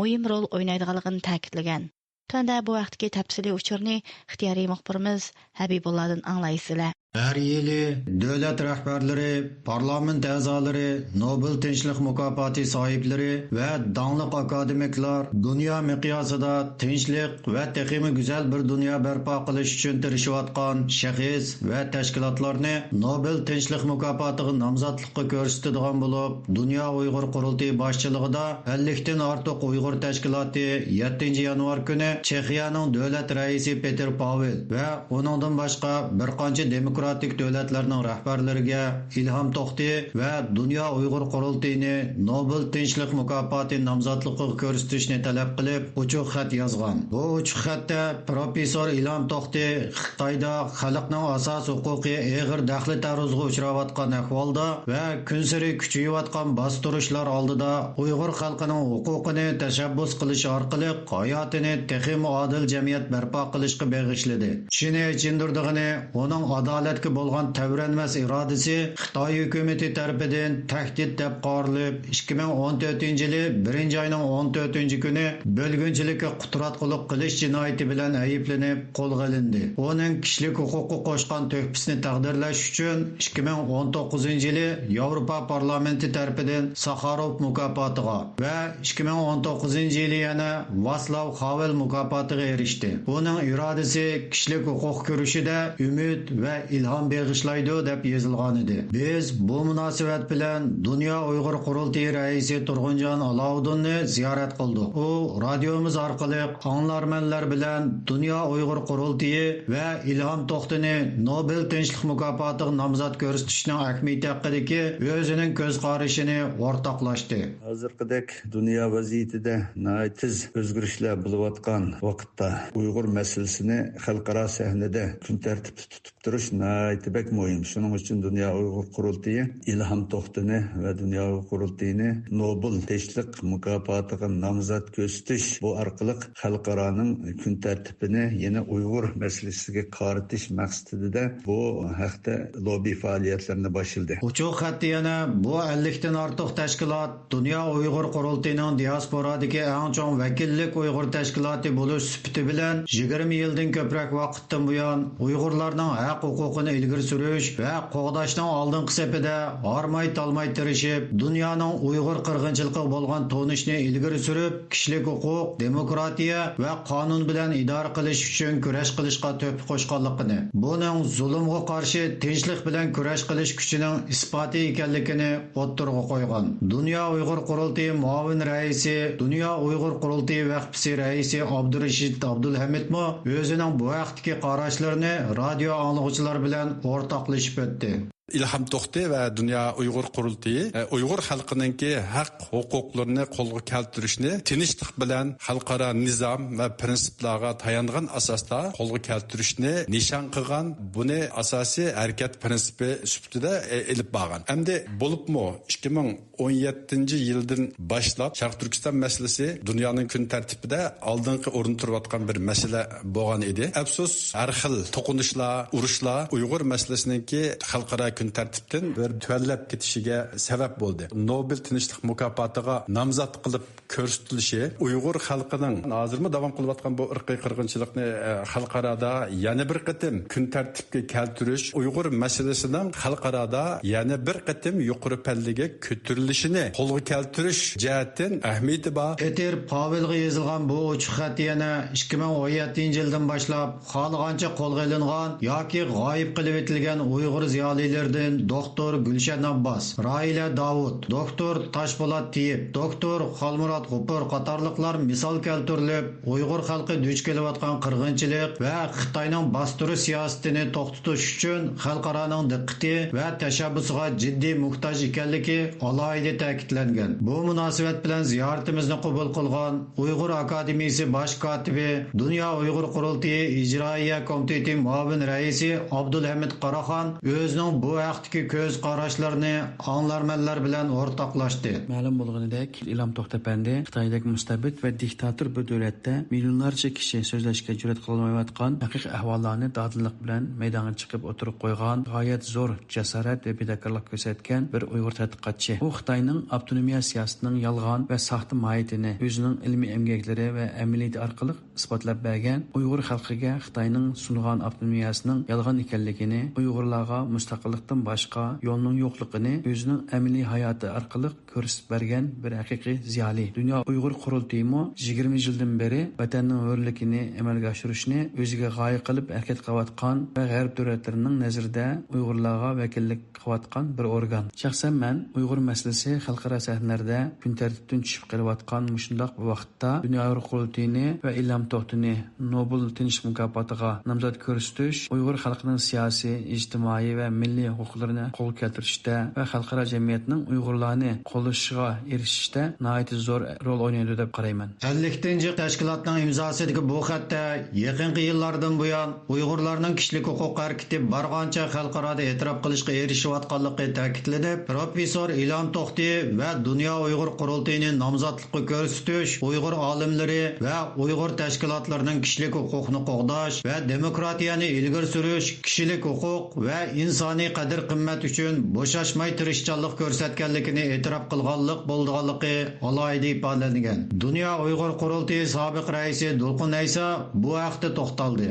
مۇھىم رول ئوينايدىغانلىقىنى تەكىتلىگەن. تۆۋەندە بۇ ھەقتىكى تەپسىلىي ئۇچۇرنى ئىختىيارىي مۇخبىرىمىز ھەبىبۇللادىن ئاڭلايسىلەر. ھەر يىلى دۆلەت رەھبەرلىرى، پارلامېنت ئەزالىرى، نوبېل تىنچلىق مۇكاپاتى ساھىبلىرى ۋە داڭلىق ئاكادېمىكلار دۇنيا مىقياسىدا تىنچلىق ۋە تېخىمۇ گۈزەل بىر دۇنيا بەرپا قىلىش ئۈچۈن تىرىشىۋاتقان شەخس ۋە تەشكىلاتلارنى نوبېل تىنچلىق مۇكاپاتىغا نامزاتلىققا كۆرسىتىدىغان بولۇپ، دۇنيا ئۇيغۇر قۇرۇلتىيى باشچىلىقىدا ئەللىكتىن ئارتۇق ئۇيغۇر تەشكىلاتى يەتتىنچى يانۋار كۈنى چېخىيەنىڭ دۆلەت رەئىسى پېتېر پاۋېل ۋە ئۇنىڭدىن باشقا بىر قانچە دېموكرات دېموكراتىك دۆلەتلەرنىڭ رەھبەرلىرىگە ئىلھام توختى ۋە دۇنيا ئۇيغۇر قۇرۇلتىيىنى نوبېل تىنچلىق مۇكاپاتى نامزاتلىقىغا كۆرسىتىشنى تەلەپ قىلىپ، ئوچۇق خەت يازغان. بۇ ئوچۇق خەتتە پروفېسسور ئىلھام توختى خىتايدا خەلقنىڭ ئاساسىي ھوقۇقى ئېغىر دەخلى-تەرۇزغا ئۇچراۋاتقان ئەھۋالدا ۋە كۈنسېرى كۈچىيىۋاتقان باستۇرۇشلار ئالدىدا ئۇيغۇر خەلقىنىڭ ھوقۇقىنى تەشەببۇس قىلىش ئارقىلىق ھاياتىنى تېخىمۇ ئادىل جەمئىيەت بەرپا قىلىشقا بېغىشلىدى. چىنى ئېچىندۇرىدىغىنى، ئۇنىڭ ئادالەتكە بولغان تەۋرەنمەس ئىرادىسى خىتاي ھۆكۈمىتى تەرىپىدىن تەھدىت دەپ قارىلىپ، ئىككى مىڭ ئون تۆتىنچى يىلى بىرىنچى ئاينىڭ ئون تۆتىنچى كۈنى بۆلگۈنچىلىككە قۇتراتقۇلۇق قىلىش جىنايىتى بىلەن ئەيىبلىنىپ قولغا ئېلىندى. ئۇنىڭ كىشىلىك ھوقۇققا قوشقان تۆھپىسىنى تەقدىرلەش ئۈچۈن ئىككى مىڭ ئون توققۇزىنچى يىلى ياۋروپا پارلامېنتى تەرىپىدىن ساخاروف مۇكاپاتىغا ۋە ئىككى مىڭ ئون توققۇزىنچى يىلى يەنە ۋاسلاۋ خاۋېل مۇكاپاتىغا ئېرىشتى. ئۇنىڭ ئىرادىسى كىشىلىك ھوقۇق كۈرىشىدە ئۈمىد ۋە ئىلھام بېغىشلايدۇ، دەپ يېزىلغانىدى. بىز بۇ مۇناسىۋەت بىلەن دۇنيا ئۇيغۇر قۇرۇلتىيى رەئىسى تۇرغۇنجان ئالاۋۇدۇننى زىيارەت قىلدۇق. ئۇ رادىيومىز ئارقىلىق ئاڭلارمەنلەر بىلەن دۇنيا ئۇيغۇر قۇرۇلتىيى ۋە ئىلھام توختىنى نوبېل تىنچلىق مۇكاپاتىغا نامزات كۆرسىتىشنىڭ ئەھمىيىتى ھەققىدىكى ئۆزىنىڭ كۆز قارىشىنى ئورتاقلاشتى. ھازىرقىدەك دۇنيا ۋەزىيىتىدە ناھايىتى تېز ئۆزگىرىشلەر بولۇۋاتقان ۋاقىتتا، ئۇيغۇر مەسىلىسىنى خەلقئارا سەھنىدە كۈن تەرتىپتە تۇتۇپ تۇرۇش ناھايىتى بەك مۇھىم. شۇنىڭ ئۈچۈن دۇنيا ئۇيغۇر قۇرۇلتىيى ئىلھام توختىنى ۋە دۇنيا ئۇيغۇر قۇرۇلتىيىنى نوبېل تىنچلىق مۇكاپاتىغا نامزات كۆرسىتىش، بۇ ئارقىلىق خەلقئارانىڭ كۈن تەرتىپىنى يەنە ئۇيغۇر مەسىلىسىگە قارىتىش مەقسىتىدە بۇ ھەقتە لوببى پائالىيەتلىرىنى باشلىدى. ئوچۇق خەتتە يەنە بۇ ئەللىكتىن ئارتۇق تەشكىلات دۇنيا ئۇيغۇر قۇرۇلتىيىنىڭ دىياسپورادىكى ئەڭ چوڭ ۋەكىللىك ئۇيغۇر تەشكىلاتى بولۇش سۈپىتى بىلەن، يىگىرمە يىلدىن كۆپرەك ۋاقىتتىن بۇيان ئۇيغۇرلارنىڭ ھەق-ھوقۇقىنى ئىلگىرى سۈرۈش ۋە قوغداشنىڭ ئالدىنقى سېپىدە ھارماي-تالماي تىرىشىپ، دۇنيانىڭ ئۇيغۇر قىرغىنچىلىقىغا بولغان تونۇشىنى ئىلگىرى سۈرۈپ، كىشىلىك ھوقۇق، دېموكراتىيە ۋە قانۇن بىلەن ئىدارە قىلىش ئۈچۈن كۈرەش قىلىشقا تۆھپە قوشقانلىقىنى، بۇنىڭ زۇلۇمغا قارشى تىنچلىق بىلەن كۈرەش قىلىش كۈچىنىڭ ئىسپاتى ئىكەنلىكىنى ئوتتۇرىغا قويغان. دۇنيا ئۇيغۇر قۇرۇلتىيى مۇئاۋىن رەئىسى، دۇنيا ئۇيغۇر قۇرۇلتىيى ۋەقپىسى رەئىسى ئابدۇرېشىت ئابدۇلھەمىدمۇ ئۆزىنىڭ بۇ ھەقتىكى قاراشلىرىنى رادىيو ئاڭلىغۇچىلار بىلەن ئورتاقلىشىپ ئۆتتى. ئىلھام توختى ۋە دۇنيا ئۇيغۇر قۇرۇلتىيى، ئە، ئۇيغۇر خەلقىنىڭكى ھەق ھوقۇقلىرىنى قولغا كەلتۈرۈشنى تىنچلىق بىلەن خەلقئارا نىزام ۋە پىرىنسىپلارغا تايانغان ئاساستا قولغا كەلتۈرۈشنى نىشان قىلغان، بۇنى ئاساسىي ھەرىكەت پىرىنسىپى سۈپىتىدە، ئە، ئېلىپ بارغان. ئەمدى بولۇپمۇ ئىككى مىڭ ئون يەتتىنچى يىلدىن باشلاپ شەرقىي تۈركىستان مەسىلىسى دۇنيانىڭ كۈن تەرتىپىدە ئالدىنقى ئورۇندا تۇرۇۋاتقان بىر مەسىلە بولغان ئىدى. ئەپسۇس، ھەر خىل توقۇنۇشلار، ئۇرۇشلار ئۇيغۇر مەسىلىسىنىڭكى خەلقئارا كۈن تەرتىپتىن بىر تۆۋەنلەپ كېتىشىگە سەۋەب بولدى. نوبېل تىنچلىق مۇكاپاتىغا نامزات قىلىپ كۆرسىتىلىشى ئۇيغۇر خەلقىنىڭ ھازىرمۇ داۋام قىلىۋاتقان بۇ ئىرقىي قىرغىنچىلىقنى، ئە، خەلقئارادا يەنە بىر قېتىم كۈن تەرتىپكە كەلتۈرۈش، ئۇيغۇر مەسىلىسىنىڭ خەلقئارادا يەنە بىر قېتىم يۇقىرى پەللىگە كۆتۈرۈلۈشىنى قولغا كەلتۈرۈش جەھەتتىن ئەھمىيىتى بار. پېتېر پاۋېلغا يېزىلغان بۇ ئوچۇق خەتتە يەنە ئىككى مىڭ ئون يەتتىنچى يىلدىن باشلاپ خالىغانچە قولغا ئېلىنغان ياكى غايىب قىلىۋېتىلگەن ئۇيغۇر زىيالىيلىرىدىن دوختۇر گۈلشەن ئابباس، راھىلە داۋۇت، دوختۇر تاشپولات تېيىپ، دوختۇر خالمۇرات غوپۇر قاتارلىقلار مىسال كەلتۈرۈلۈپ، ئۇيغۇر خەلقى دۇچ كېلىۋاتقان قىرغىنچىلىق ۋە خىتاينىڭ باستۇرۇش سىياسىتىنى توختىتىش ئۈچۈن خەلقئارانىڭ دىققىتى ۋە تەشەببۇسىغا جىددىي موھتاج ئىكەنلىكى ئالاھىدە تەكىتلەنگەن. بۇ مۇناسىۋەت بىلەن زىيارىتىمىزنى قوبۇل قىلغان ئۇيغۇر ئاكادېمىيىسى باش كاتىپى، دۇنيا ئۇيغۇر قۇرۇلتىيى ئىجرائىيە كومىتېتى مۇئاۋىن رەئىسى ئابدۇلھەمىد قاراخان ئۆزىنىڭ بۇ ھەقتىكى كۆز قاراشلىرىنى ئاڭلارمەنلەر بىلەن ئورتاقلاشتى. مەلۇم بولغىنىدەك، ئىلھام توختى ئەپەندى خىتايدەك مۇستەبىت ۋە دىكتاتور بىر دۆلەتتە مىليونلارچە كىشى سۆزلەشكە جۈرئەت قىلالمايۋاتقان ھەقىقىي ئەھۋاللارنى دادىللىق بىلەن مەيدانغا چىقىپ ئوتتۇرىغا قويغان، غايەت زور جاسارەت ۋە پىداكارلىق كۆرسەتكەن بىر ئۇيغۇر تەتقىقاتچى. ئۇ خىتاينىڭ ئاپتونومىيە سىياسىتىنىڭ يالغان ۋە ساختا ماھىيىتىنى ئۆزىنىڭ ئىلمىي ئەمگەكلىرى ۋە ئەمەلىيىتى ئارقىلىق ئىسپاتلاپ بەرگەن، ئۇيغۇر خەلقىگە خىتاينىڭ سۇنغان ئاپتونومىيەسىنىڭ يالغان ئىكەنلىكىنى، ئۇيغۇرلارغا مۇستەقىللىقتىن باشقا يولنىڭ يوقلۇقىنى ئۆزىنىڭ ئەمەلىي ھاياتى ئارقىلىق كۆرسىتىپ بەرگەن بىر ھەقىقىي زىيالىي. دۇنيا ئۇيغۇر قۇرۇلتىيىمۇ يىگىرمە يىلدىن بېرى ۋەتەننىڭ ھۆرلۈكىنى ئەمەلگە ئاشۇرۇشنى ئۆزىگە غايە قىلىپ ھەرىكەت قىلىۋاتقان ۋە غەرب دۆلەتلىرىنىڭ نەزىرىدە ئۇيغۇرلارغا ۋەكىللىك قىلىۋاتقان بىر ئورگان. شەخسەن مەن ئۇيغۇر مەسىلىسى خەلقئارا سەھنىلەردە كۈن تەرتىپتىن چۈشۈپ قېلىۋاتقان مۇشۇنداق بىر ۋاقىتتا، دۇنيا ئۇيغۇر قۇرۇلتىيىنى ۋە ئىلھام توختىنى نوبېل تىنچلىق مۇكاپاتىغا نامزات كۆرسىتىش ئۇيغۇر خەلقىنىڭ سىياسىي، ئىجتىمائىي ۋە مىللىي ھوقۇقلىرىنى قولغا كەلتۈرۈشتە ۋە خەلقئارا جەمئىيەتنىڭ ئۇيغۇرلارنى قوللىشىشىغا ئېرىشىشتە ناھايىتى زور رول ئوينايدۇ دەپ قارايمەن. ئەللىكىنچى تەشكىلاتنىڭ ئىمزاسىدىكى بۇ خەتتە يېقىنقى يىللاردىن بۇيان ئۇيغۇرلارنىڭ كىشىلىك ھوقۇق ھەرىكىتى بارغانچە خەلقئارادا ئېتىراپ قىلىشقا ئېرىشىۋاتقانلىقى تەكىتلىنىپ، پروفېسسور ئىلھام توختى ۋە دۇنيا ئۇيغۇر قۇرۇلتىيىنى نامزاتلىققا كۆرسىتىش ئۇيغۇر ئالىملىرى ۋە ئۇيغۇر تەشكىلاتلىرىنىڭ كىشىلىك ھوقۇقنى قوغداش ۋە دېموكراتىيەنى ئىلگىرى سۈرۈش، كىشىلىك ھوقۇق ۋە ئىنسانىي قەدىر-قىممەت ئۈچۈن بوشاشماي تىرىشچانلىق كۆرسەتكەنلىكىنى ئېتىراپ قىلغانلىق بولىدىغانلىقى ئالاھىدە ئىپادىلەنگەن. دۇنيا ئۇيغۇر قۇرۇلتىيى سابىق رەئىسى دولقۇن ئەيسا بۇ ھەقتە توختالدى.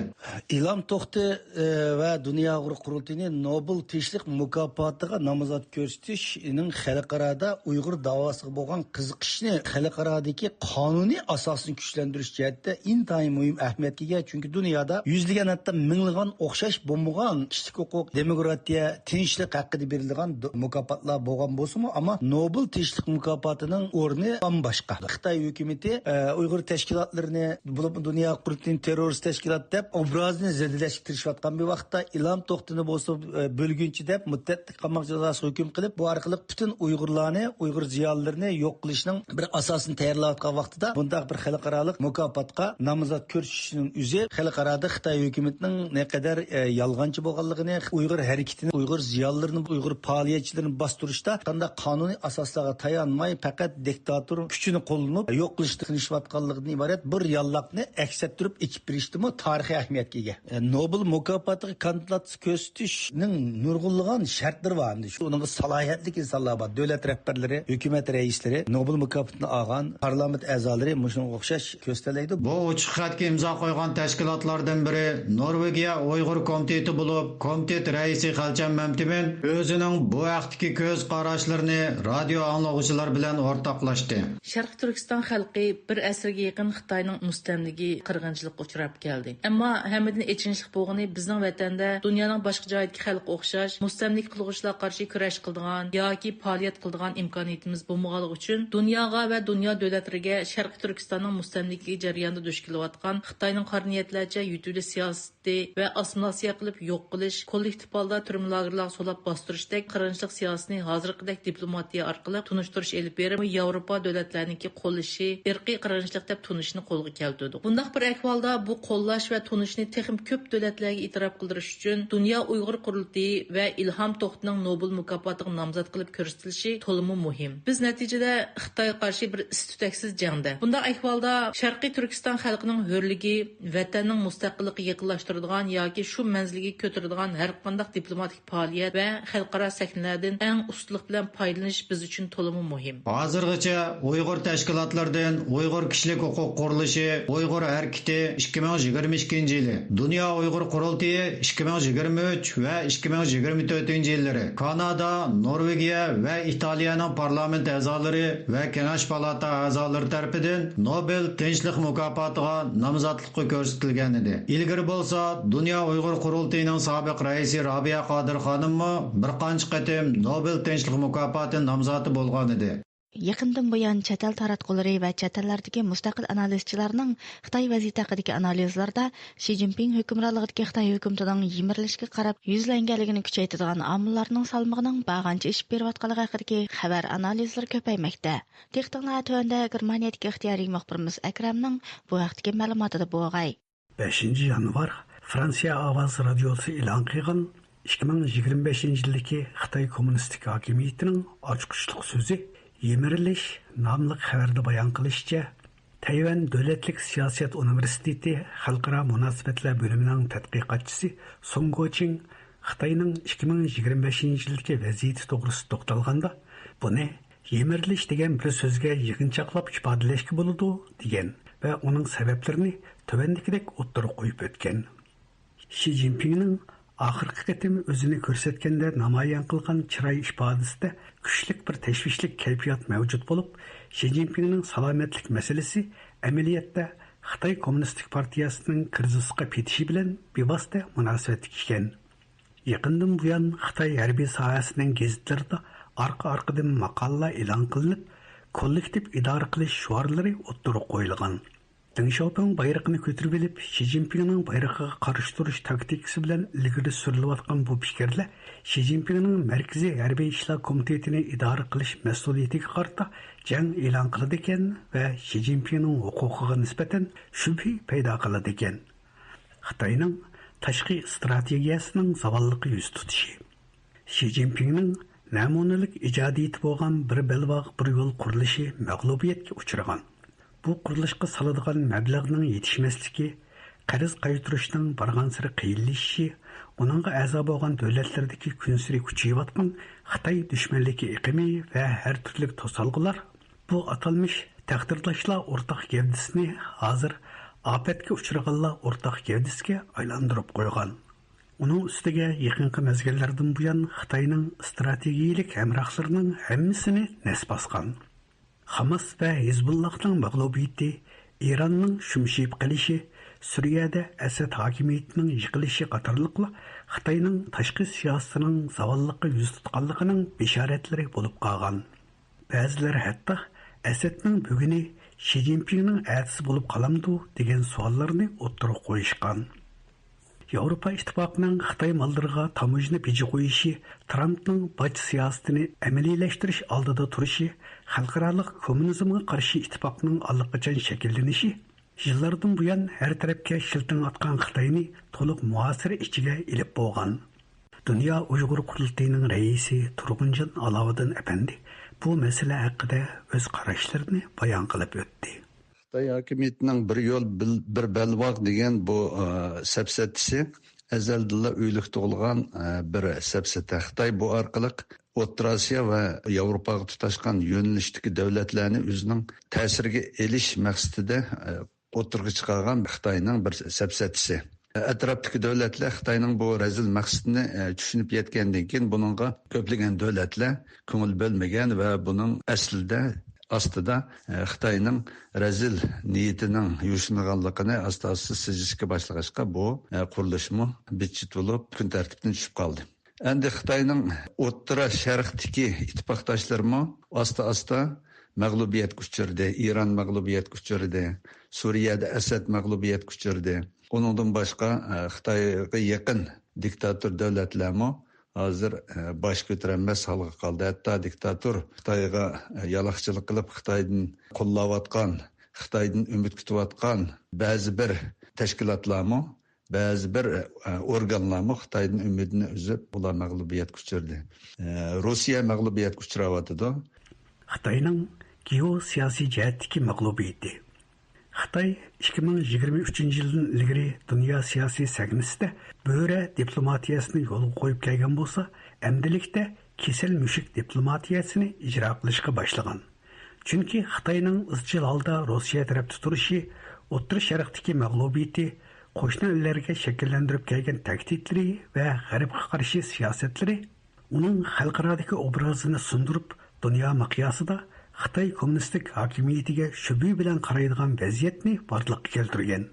ئىلھام توختى، ئە، ۋە دۇنيا ئۇيغۇر قۇرۇلتىيىنى نوبېل تىنچلىق مۇكاپاتىغا نامزات كۆرسىتىشنىڭ خەلقئارادا ئۇيغۇر داۋاسىغا بولغان قىزىقىشنى خەلقئارادىكى قانۇنىي ئاساسنى كۈچلەندۈرۈش جەھەتتە ئىنتايىن مۇھىم ئەھمىيەتكە ئىگە. چۈنكى دۇنيادا يۈزلىگەن، ھەتتا مىڭلىغان ئوخشاش بولمىغان كىشىلىك ھوقۇق، دېموكراتىيە، تىنچلىق ھەققىدە بېرىلىدىغان دو-، مۇكاپاتلار بولغان بولسىمۇ، ئەمما نوبېل تىنچلىق مۇكاپاتىنىڭ ئورنى بامباشقا. خىتاي ھۆكۈمىتى، ئە، ئۇيغۇر تەشكىلاتلىرىنى، بولۇپمۇ دۇنيا قۇرۇلتىيىنى تېررورىست تەشكىلات دەپ ئوبرازىنى زېدىلەشكە تىرىشىۋاتقان بىر ۋاقىتتا، ئىلھام توختىنى بولسا، ئە، بۆلگۈنچى دەپ مۇددەتلىك قاماق جازاسىغا ھۆكۈم قىلىپ، بۇ ئارقىلىق پۈتۈن ئۇيغۇرلارنى، ئۇيغۇر زىيالىيلىرىنى يوق قىلىشنىڭ بىر ئاساسىنى تەييارلاۋاتقان ۋاقتىدا، بۇنداق بىر خەلقئارالىق مۇكاپاتقا نامزات كۆرسىتىشنىڭ ئۆزى خەلقئارادا خىتاي ھۆكۈمىتىنىڭ نەقەدەر، ئە، يالغانچى بولغانلىقىنى، ئۇيغۇر ھەرىكىتىنى، ئۇيغۇر زىيالىيلىرىنى، ئۇيغۇر پائالىيەتچىلىرىنى باستۇرۇشتا قانداق قانۇنىي ئاساسلارغا تايانماي، پەقەت دىكتاتور كۈچىنى قوللىنىپ يوق قىلىشقا تىرىشىۋاتقانلىقىدىن ئىبارەت بىر ياللاقنى ئەكس ئەتتۈرۈپ ئېچىپ بېرىشتىمۇ تارىخىي ئەھمىيەتكە ئىگە. ئە، نوبېل مۇكاپاتىغا كاندىدات كۆرسىتىشنىڭ نۇرغۇنلىغان شەرتلىرى بار. ئەمدى شۇ ئۇنىڭغا سالاھىيەتلىك ئىنسانلار بار. دۆلەت رەھبەرلىرى، ھۆكۈمەت رەئىسلىرى، نوبېل مۇكاپاتىنى ئالغان پارلامېنت ئەزالىرى مۇشۇنىڭغا ئوخشاش كۆرسىتەلەيدۇ. بۇ ئوچۇق خەتكە ئىمزا قويغان تەشكىلاتلاردىن بىرى نورۋېگىيە ئۇيغۇر كومىتېتى بولۇپ، كومىتېت رەئىسى خەلچەم مەمتىمىن ئۆزىنىڭ بۇ ھەقتىكى كۆز قاراشلىرىنى رادىيو ئاڭلىغۇچىلار بىلەن ئورتاقلاشتى. شەرقىي تۈركىستان خەلقى بىر ئەسىرگە يېقىن خىتاينىڭ مۇستەملىكە قىرغىنچىلىقىغا ئۇچراپ كەلدى. ئەمما ھەممىدىن ئېچىنىشلىق بولغىنى، بىزنىڭ ۋەتەندە دۇنيانىڭ باشقا جايىدىكى خەلققە ئوخشاش مۇستەملىكە قىلغۇچىلارغا قارشى كۈرەش قىلىدىغان ياكى پائالىيەت قىلىدىغان ئىمكانىيىتىمىز بولمىغانلىقى ئۈچۈن، دۇنياغا ۋە دۇنيا دۆلەتلىرىگە شەرقىي تۈركىستاننىڭ مۇستەملىكىلىك جەريانىدا دۇچ كېلىۋاتقان خىتاينىڭ قارا نىيەتلەرچە يۆتىۋېلىش سىياسىتى ۋە ئاسسىمىلياتسىيە قىلىپ يوق قىلىش، كوللېكتىپ ھالدا تۈرمە لاگېرلارغا سولاپ باستۇرۇشتەك قىرغىنچىلىق سىياسىتىنى ھازىرقىدەك دىپلوماتىيە ئارقىلىق تونۇشتۇرۇش ئېلىپ بېرىپ، ياۋروپا دۆلەتلەرنىڭكى قوللىشى ئىرقىي قىرغىنچىلىق دەپ تونۇشنى قولغا كەلتۈردۇق. بۇنداق بىر ئەھۋالدا بۇ قوللاش ۋە تونۇشنى تېخىمۇ كۆپ دۆلەتلەرگە ئېتىراپ قىلدۇرۇش ئۈچۈن دۇنيا ئۇيغۇر قۇرۇلتىيى ۋە ئىلھام توختىنىڭ نوبېل مۇكاپاتىغا نامزات قىلىپ كۆرسىتىلىشى تولىمۇ مۇھىم. بىز نەتىجىدە خىتايغا قارشى بىر ئىس-تۈتەكسىز جەڭدە. بۇنداق ئەھۋالدا شەرقىي تۈركىستان خەلقىنىڭ ھۆرلۈكى، ۋەتەننىڭ مۇستەقىللىقىغا يېقىنلاشتۇرىدىغان ياكى شۇ مەنزىلگە كۆتۈرىدىغان ھەرقانداق دىپلوماتىك پائالىيەت ۋە خەلقئارا سەھنىلەردىن ئەڭ ئۇستىلىق بىلەن پايدىلىنىش بىز ئۈچۈن تولىمۇ مۇھىم. ھازىرغىچە ئۇيغۇر تەشكىلاتلىرىدىن ئۇيغۇر كىشىلىك ھوقۇق قۇرۇلۇشى، ئۇيغۇر ھەرىكىتى ئىككى مىڭ يىگىرمە ئىككىنچى يىلى، دۇنيا ئۇيغۇر قۇرۇلتىيى ئىككى مىڭ يىگىرمە ئۈچ ۋە ئىككى مىڭ يىگىرمە تۆتىنچى يىللىرى، كانادا، نورۋېگىيە ۋە ئىتالىيەنىڭ پارلامېنت ئەزالىرى ۋە كېڭەش پالاتا ئەزالىرى تەرىپىدىن نوبېل تىنچلىق مۇكاپاتىغا نامزاتلىققا كۆرسىتىلگەنىدى. ئىلگىرى بولسا، دۇنيا ئۇيغۇر قۇرۇلتىيىنىڭ سابىق رەئىسى رابىيە قادىر خانىممۇ بىر قانچە قېتىم نوبېل تىنچلىق مۇكاپاتى نامزاتى بولغانىدى. يېقىندىن بۇيان، چەت ئەل تاراتقۇلىرى ۋە چەت ئەللەردىكى مۇستەقىل ئانالىزچىلارنىڭ خىتاي ۋەزىيىتى ھەققىدىكى ئانالىزلىرىدا شى جىنپىڭ ھۆكۈمرانلىقىدىكى خىتاي ھۆكۈمىتىنىڭ يىمىرىلىشكە قاراپ يۈزلەنگەنلىكىنى كۈچەيتىدىغان ئامىللارنىڭ سالمىقىنىڭ بارغانچە ئېشىپ بېرىۋاتقانلىقى ھەققىدىكى خەۋەر ئانالىزلىرى كۆپەيمەكتە. دىققىتىڭلار تۆۋەندە گېرمانىيەدىكى ئىختىيارىي مۇخبىرىمىز ئەكرەمنىڭ بۇ ھەقتىكى مەلۇماتىدا بولغاي. بەشىنچى يانۋار، فرانسىيە ئاۋازى رادىيوسى ئېلان قىلغان ئىككى مىڭ يىگىرمە بەشىنچى يىلدىكى خىتاي كوممۇنىستىك ھاكىمىيىتىنىڭ ئاچقۇچلۇق سۆزى يىمىرىلىش ناملىق خەۋەردە بايان قىلىشىچە، تەيۋەن دۆلەتلىك سىياسەت ئۇنىۋېرسىتېتى خەلقئارا مۇناسىۋەتلەر بۆلۈمىنىڭ تەتقىقاتچىسى سۇڭ گوچىڭ خىتاينىڭ ئىككى مىڭ يىگىرمە بەشىنچى يىلدىكى ۋەزىيىتى توغرىسىدا توختالغاندا، بۇنى يىمىرىلىش دېگەن بىر سۆزگە يىغىنچاقلاپ ئىپادىلەشكە بولىدۇ، دېگەن ۋە ئۇنىڭ سەۋەبلىرىنى تۆۋەندىكىدەك ئوتتۇرىغا قويۇپ ئۆتكەن. شى جىنپىڭنىڭ ئاخىرقى قېتىم ئۆزىنى كۆرسەتكەندە نامايان قىلغان چىراي ئىپادىسىدە كۈچلۈك بىر تەشۋىشلىك كەيپىيات مەۋجۇت بولۇپ، شى جىنپىڭنىڭ سالامەتلىك مەسىلىسى ئەمەلىيەتتە خىتاي كوممۇنىستىك پارتىيەسىنىڭ كىرىزىسقا پېتىشى بىلەن بىۋاسىتە مۇناسىۋەتلىك ئىكەن. يېقىندىن بۇيان خىتاي ھەربىي ساھەسىنىڭ گېزىتلىرىدا ئارقا-ئارقىدىن ماقالىلەر ئېلان قىلىنىپ، كوللېكتىپ ئىدارە قىلىش شوئارلىرى ئوتتۇرىغا قويۇلغان. دېڭ شياۋپىڭ بايرىقىنى كۆتۈرۈۋېلىپ، شى جىنپىڭنىڭ بايرىقىغا قارشى تۇرۇش تاكتىكىسى بىلەن ئىلگىرى سۈرۈلۈۋاتقان بۇ پىكىرلەر شى جىنپىڭنىڭ مەركىزىي ھەربىي ئىشلار كومىتېتىنى ئىدارە قىلىش مەسئۇلىيىتىگە قارىتا جەڭ ئېلان قىلىدىكەن ۋە شى جىنپىڭنىڭ ھوقۇقىغا نىسبەتەن شۈبھە پەيدا قىلىدىكەن. خىتاينىڭ تاشقى ئىستراتېگىيەسىنىڭ زاۋاللىققا يۈز تۇتۇشى. شى جىنپىڭنىڭ نەمۇنىلىك ئىجادىيىتى بولغان بىر بەلباغ، بىر يول قۇرۇلۇشى مەغلۇبىيەتكە ئۇچرىغان. بۇ قۇرۇلۇشقا سالىدىغان مەبلەغنىڭ يېتىشمەسلىكى، قەرز قايتۇرۇشنىڭ بارغانسېرى قىيىنلىشىشى، ئۇنىڭغا ئەزا بولغان دۆلەتلەردىكى كۈنسېرى كۈچىيىۋاتقان خىتاي دۈشمەنلىكى ئېقىمى ۋە ھەر تۈرلۈك توسالغۇلار بۇ ئاتالمىش تەقدىرداشلار ئورتاق گەۋدىسىنى ھازىر ئاپەتكە ئۇچرىغانلار ئورتاق گەۋدىسىگە ئايلاندۇرۇپ قويغان. ئۇنىڭ ئۈستىگە يېقىنقى مەزگىللەردىن بۇيان خىتاينىڭ ئىستراتېگىيىلىك ھەمراھلىرىنىڭ ھەممىسىنى نەس باسقان. خاماس ۋە ھىزبۇللاھنىڭ مەغلۇبىيىتى، ئىراننىڭ شۈمشىيىپ قېلىشى، سۈرىيەدە ئەسەد ھاكىمىيىتىنىڭ يىقىلىشى قاتارلىقلار خىتاينىڭ تاشقى سىياسىتىنىڭ زاۋاللىققا يۈز تۇتقانلىقىنىڭ بېشارەتلىرى بولۇپ قالغان. بەزىلەر ھەتتا ئەسەدنىڭ بۈگۈنى شى جىنپىڭنىڭ ئەتىسى بولۇپ قالامدۇ دېگەن سوئاللارنى ئوتتۇرىغا قويۇشقان. ياۋروپا ئىتتىپاقىنىڭ خىتاي ماللىرىغا تاموژنا بېجى قويۇشى، ترامپنىڭ باج سىياسىتىنى ئەمەلىيلەشتۈرۈش ئالدىدا تۇرۇشى، خەلقئارالىق كوممۇنىزمغا قارشى ئىتتىپاقنىڭ ئاللىقاچان شەكىللىنىشى يىللاردىن بۇيان ھەر تەرەپكە شىلتىڭ ئاتقان خىتاينى تولۇق مۇھاسىرە ئىچىگە ئېلىپ بولغان. دۇنيا ئۇيغۇر قۇرۇلتىيىنىڭ رەئىسى تۇرغۇنجان ئالاۋۇدىن ئەپەندى بۇ مەسىلە ھەققىدە ئۆز قاراشلىرىنى بايان قىلىپ ئۆتتى. خىتاي ھاكىمىيىتىنىڭ بىر يول، بىل-، بىر بەلباغ دېگەن بۇ، ئە، سەپسەتىسى ئەزەلدىنلا ئۆيلۈك تۇغۇلغان، ئە، بىر سەپسەتە. خىتاي بۇ ئارقىلىق ئوتتۇرا ئاسىيا ۋە ياۋروپاغا تۇتاشقان يۆنىلىشتىكى دۆلەتلەرنى ئۆزىنىڭ تەسىرىگە ئېلىش مەقسىتىدە، ئە، ئوتتۇرىغا چىقارغان خىتاينىڭ بىر سەپسەتىسى. ئەتراپتىكى دۆلەتلەر خىتاينىڭ بۇ رەزىل مەقسىتىنى، ئە، چۈشىنىپ يەتكەندىن كېيىن، بۇنىڭغا كۆپلىگەن دۆلەتلەر كۆڭۈل بۆلمىگەن ۋە بۇنىڭ ئەسلىدە، ئاستىدا، ئە، خىتاينىڭ رەزىل نىيىتىنىڭ يوشۇرۇنغانلىقىنى ئاستا-ئاستا سېزىشكە باشلىغاچقا، بۇ، ئە، قۇرۇلۇشمۇ بىتچىت بولۇپ، كۈن تەرتىپتىن چۈشۈپ قالدى. ئەمدى خىتاينىڭ ئوتتۇرا شەرقتىكى ئىتتىپاقداشلىرىمۇ ئاستا-ئاستا مەغلۇبىيەتكە ئۇچرىدى. ئىران مەغلۇبىيەتكە ئۇچرىدى. سۈرىيەدە ئەسەد مەغلۇبىيەتكە ئۇچرىدى. ئۇنىڭدىن باشقا، ئە، خىتايغا يېقىن دىكتاتور دۆلەتلەرمۇ ھازىر، ئە، باش كۆتۈرەلمەس ھالغا قالدى. ھەتتا دىكتاتور خىتايغا، ئە، يالاقچىلىق قىلىپ، خىتايدىن قوللاۋاتقان، خىتايدىن ئۈمىد كۈتۈۋاتقان بەزى بىر تەشكىلاتلارمۇ، بەزى بىر، ئە، ئورگانلارمۇ خىتايدىن ئۈمىدىنى ئۈزۈپ، ئۇلار مەغلۇبىيەتكە ئۇچرىدى. ئە، روسىيە مەغلۇبىيەتكە ئۇچراۋاتىدۇ. خىتاينىڭ گېئوسىياسىي جەھەتتىكى مەغلۇبىيىتى. خىتاي ئىككى مىڭ يىگىرمە ئۈچىنچى يىلدىن ئىلگىرى دۇنيا سىياسىي سەھنىسىدە بۆرە دىپلوماتىيەسىنى يولغا قويۇپ كەلگەن بولسا، ئەمدىلىكتە كېسەل مۈشۈك دىپلوماتىيەسىنى ئىجرا قىلىشقا باشلىغان. چۈنكى خىتاينىڭ ئىزچىل ھالدا روسىيە تەرەپتە تۇرۇشى، ئوتتۇرا شەرقتىكى مەغلۇبىيىتى، قوشنا ئەللەرگە شەكىللەندۈرۈپ كەلگەن تەھدىتلىرى ۋە غەربقە قارشى سىياسەتلىرى ئۇنىڭ خەلقئارادىكى ئوبرازىنى سۇندۇرۇپ، دۇنيا مىقياسىدا خىتاي كوممۇنىستىك ھاكىمىيىتىگە شۈبھە بىلەن قارايدىغان ۋەزىيەتنى بارلىققا كەلتۈرگەن.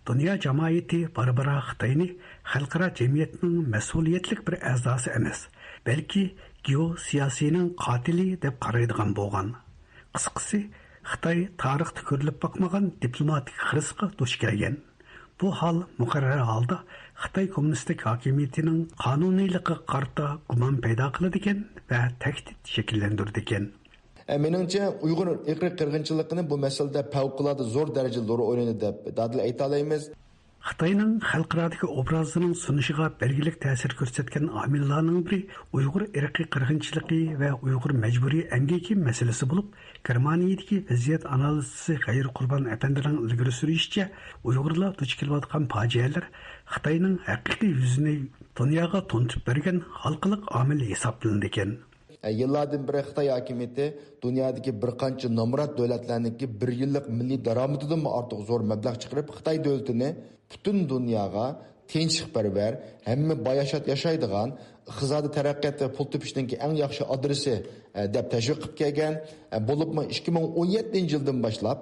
دۇنيا جامائىتى بارا-بارا خىتاينى خەلقئارا جەمئىيەتنىڭ مەسئۇلىيەتلىك بىر ئەزاسى ئەمەس، بەلكى گېئوسىياسىينىڭ قاتىلى دەپ قارايدىغان بولغان. قىسقىسى، خىتاي تارىختا كۆرۈلۈپ باقمىغان دىپلوماتىك خىرىسقا دۇچ كەلگەن. بۇ ھال مۇقەررەر ھالدا خىتاي كوممۇنىستىك ھاكىمىيىتىنىڭ قانۇنىيلىقىغا قارىتا گۇمان پەيدا قىلىدىكەن ۋە تەھدىت شەكىللەندۈرىدىكەن. ئە، مېنىڭچە، ئۇيغۇر ئىرقىي قىرغىنچىلىقىنى بۇ مەسىلىدە پەۋقۇلئاددە زور دەرىجىدە رول ئوينىدى دەپ دادىل ئېيتالايمىز. خىتاينىڭ خەلقئارادىكى ئوبرازىنىڭ سۇنۇشىغا بەلگىلىك تەسىر كۆرسەتكەن ئامىللارنىڭ بىرى ئۇيغۇر ئىرقىي قىرغىنچىلىقى ۋە ئۇيغۇر مەجبۇرىي ئەمگىكى مەسىلىسى بولۇپ، گېرمانىيەدىكى ۋەزىيەت ئانالىزچىسى غەيرىي قۇربان ئەپەندىنىڭ ئىلگىرى سۈرۈشىچە، ئۇيغۇرلار دۇچ كېلىۋاتقان پاجىئەلەر خىتاينىڭ ھەقىقىي يۈزىنى دۇنياغا تونۇتۇپ بەرگەن ھالقىلىق ئامىل ھېسابلىنىدىكەن. يىللاردىن بېرى خىتاي ھاكىمىيىتى دۇنيادىكى بىر قانچە نامرات دۆلەتلەرنىڭكى بىر يىللىق مىللىي دارامىتىدىنمۇ ئارتۇق زور مەبلەغ چىقىرىپ، خىتاي دۆلىتىنى پۈتۈن دۇنياغا تىنچلىقپەرۋەر، ھەممە باياشات ياشايدىغان، ئىقتىسادىي تەرەققىيات ۋە پۇل تېپىشنىڭكى ئەڭ ياخشى ئادرېسى، ئە، دەپ تەشۋىق قىلىپ كەلگەن. ئە، بولۇپمۇ ئىككى مىڭ ئون يەتتىنچى يىلدىن باشلاپ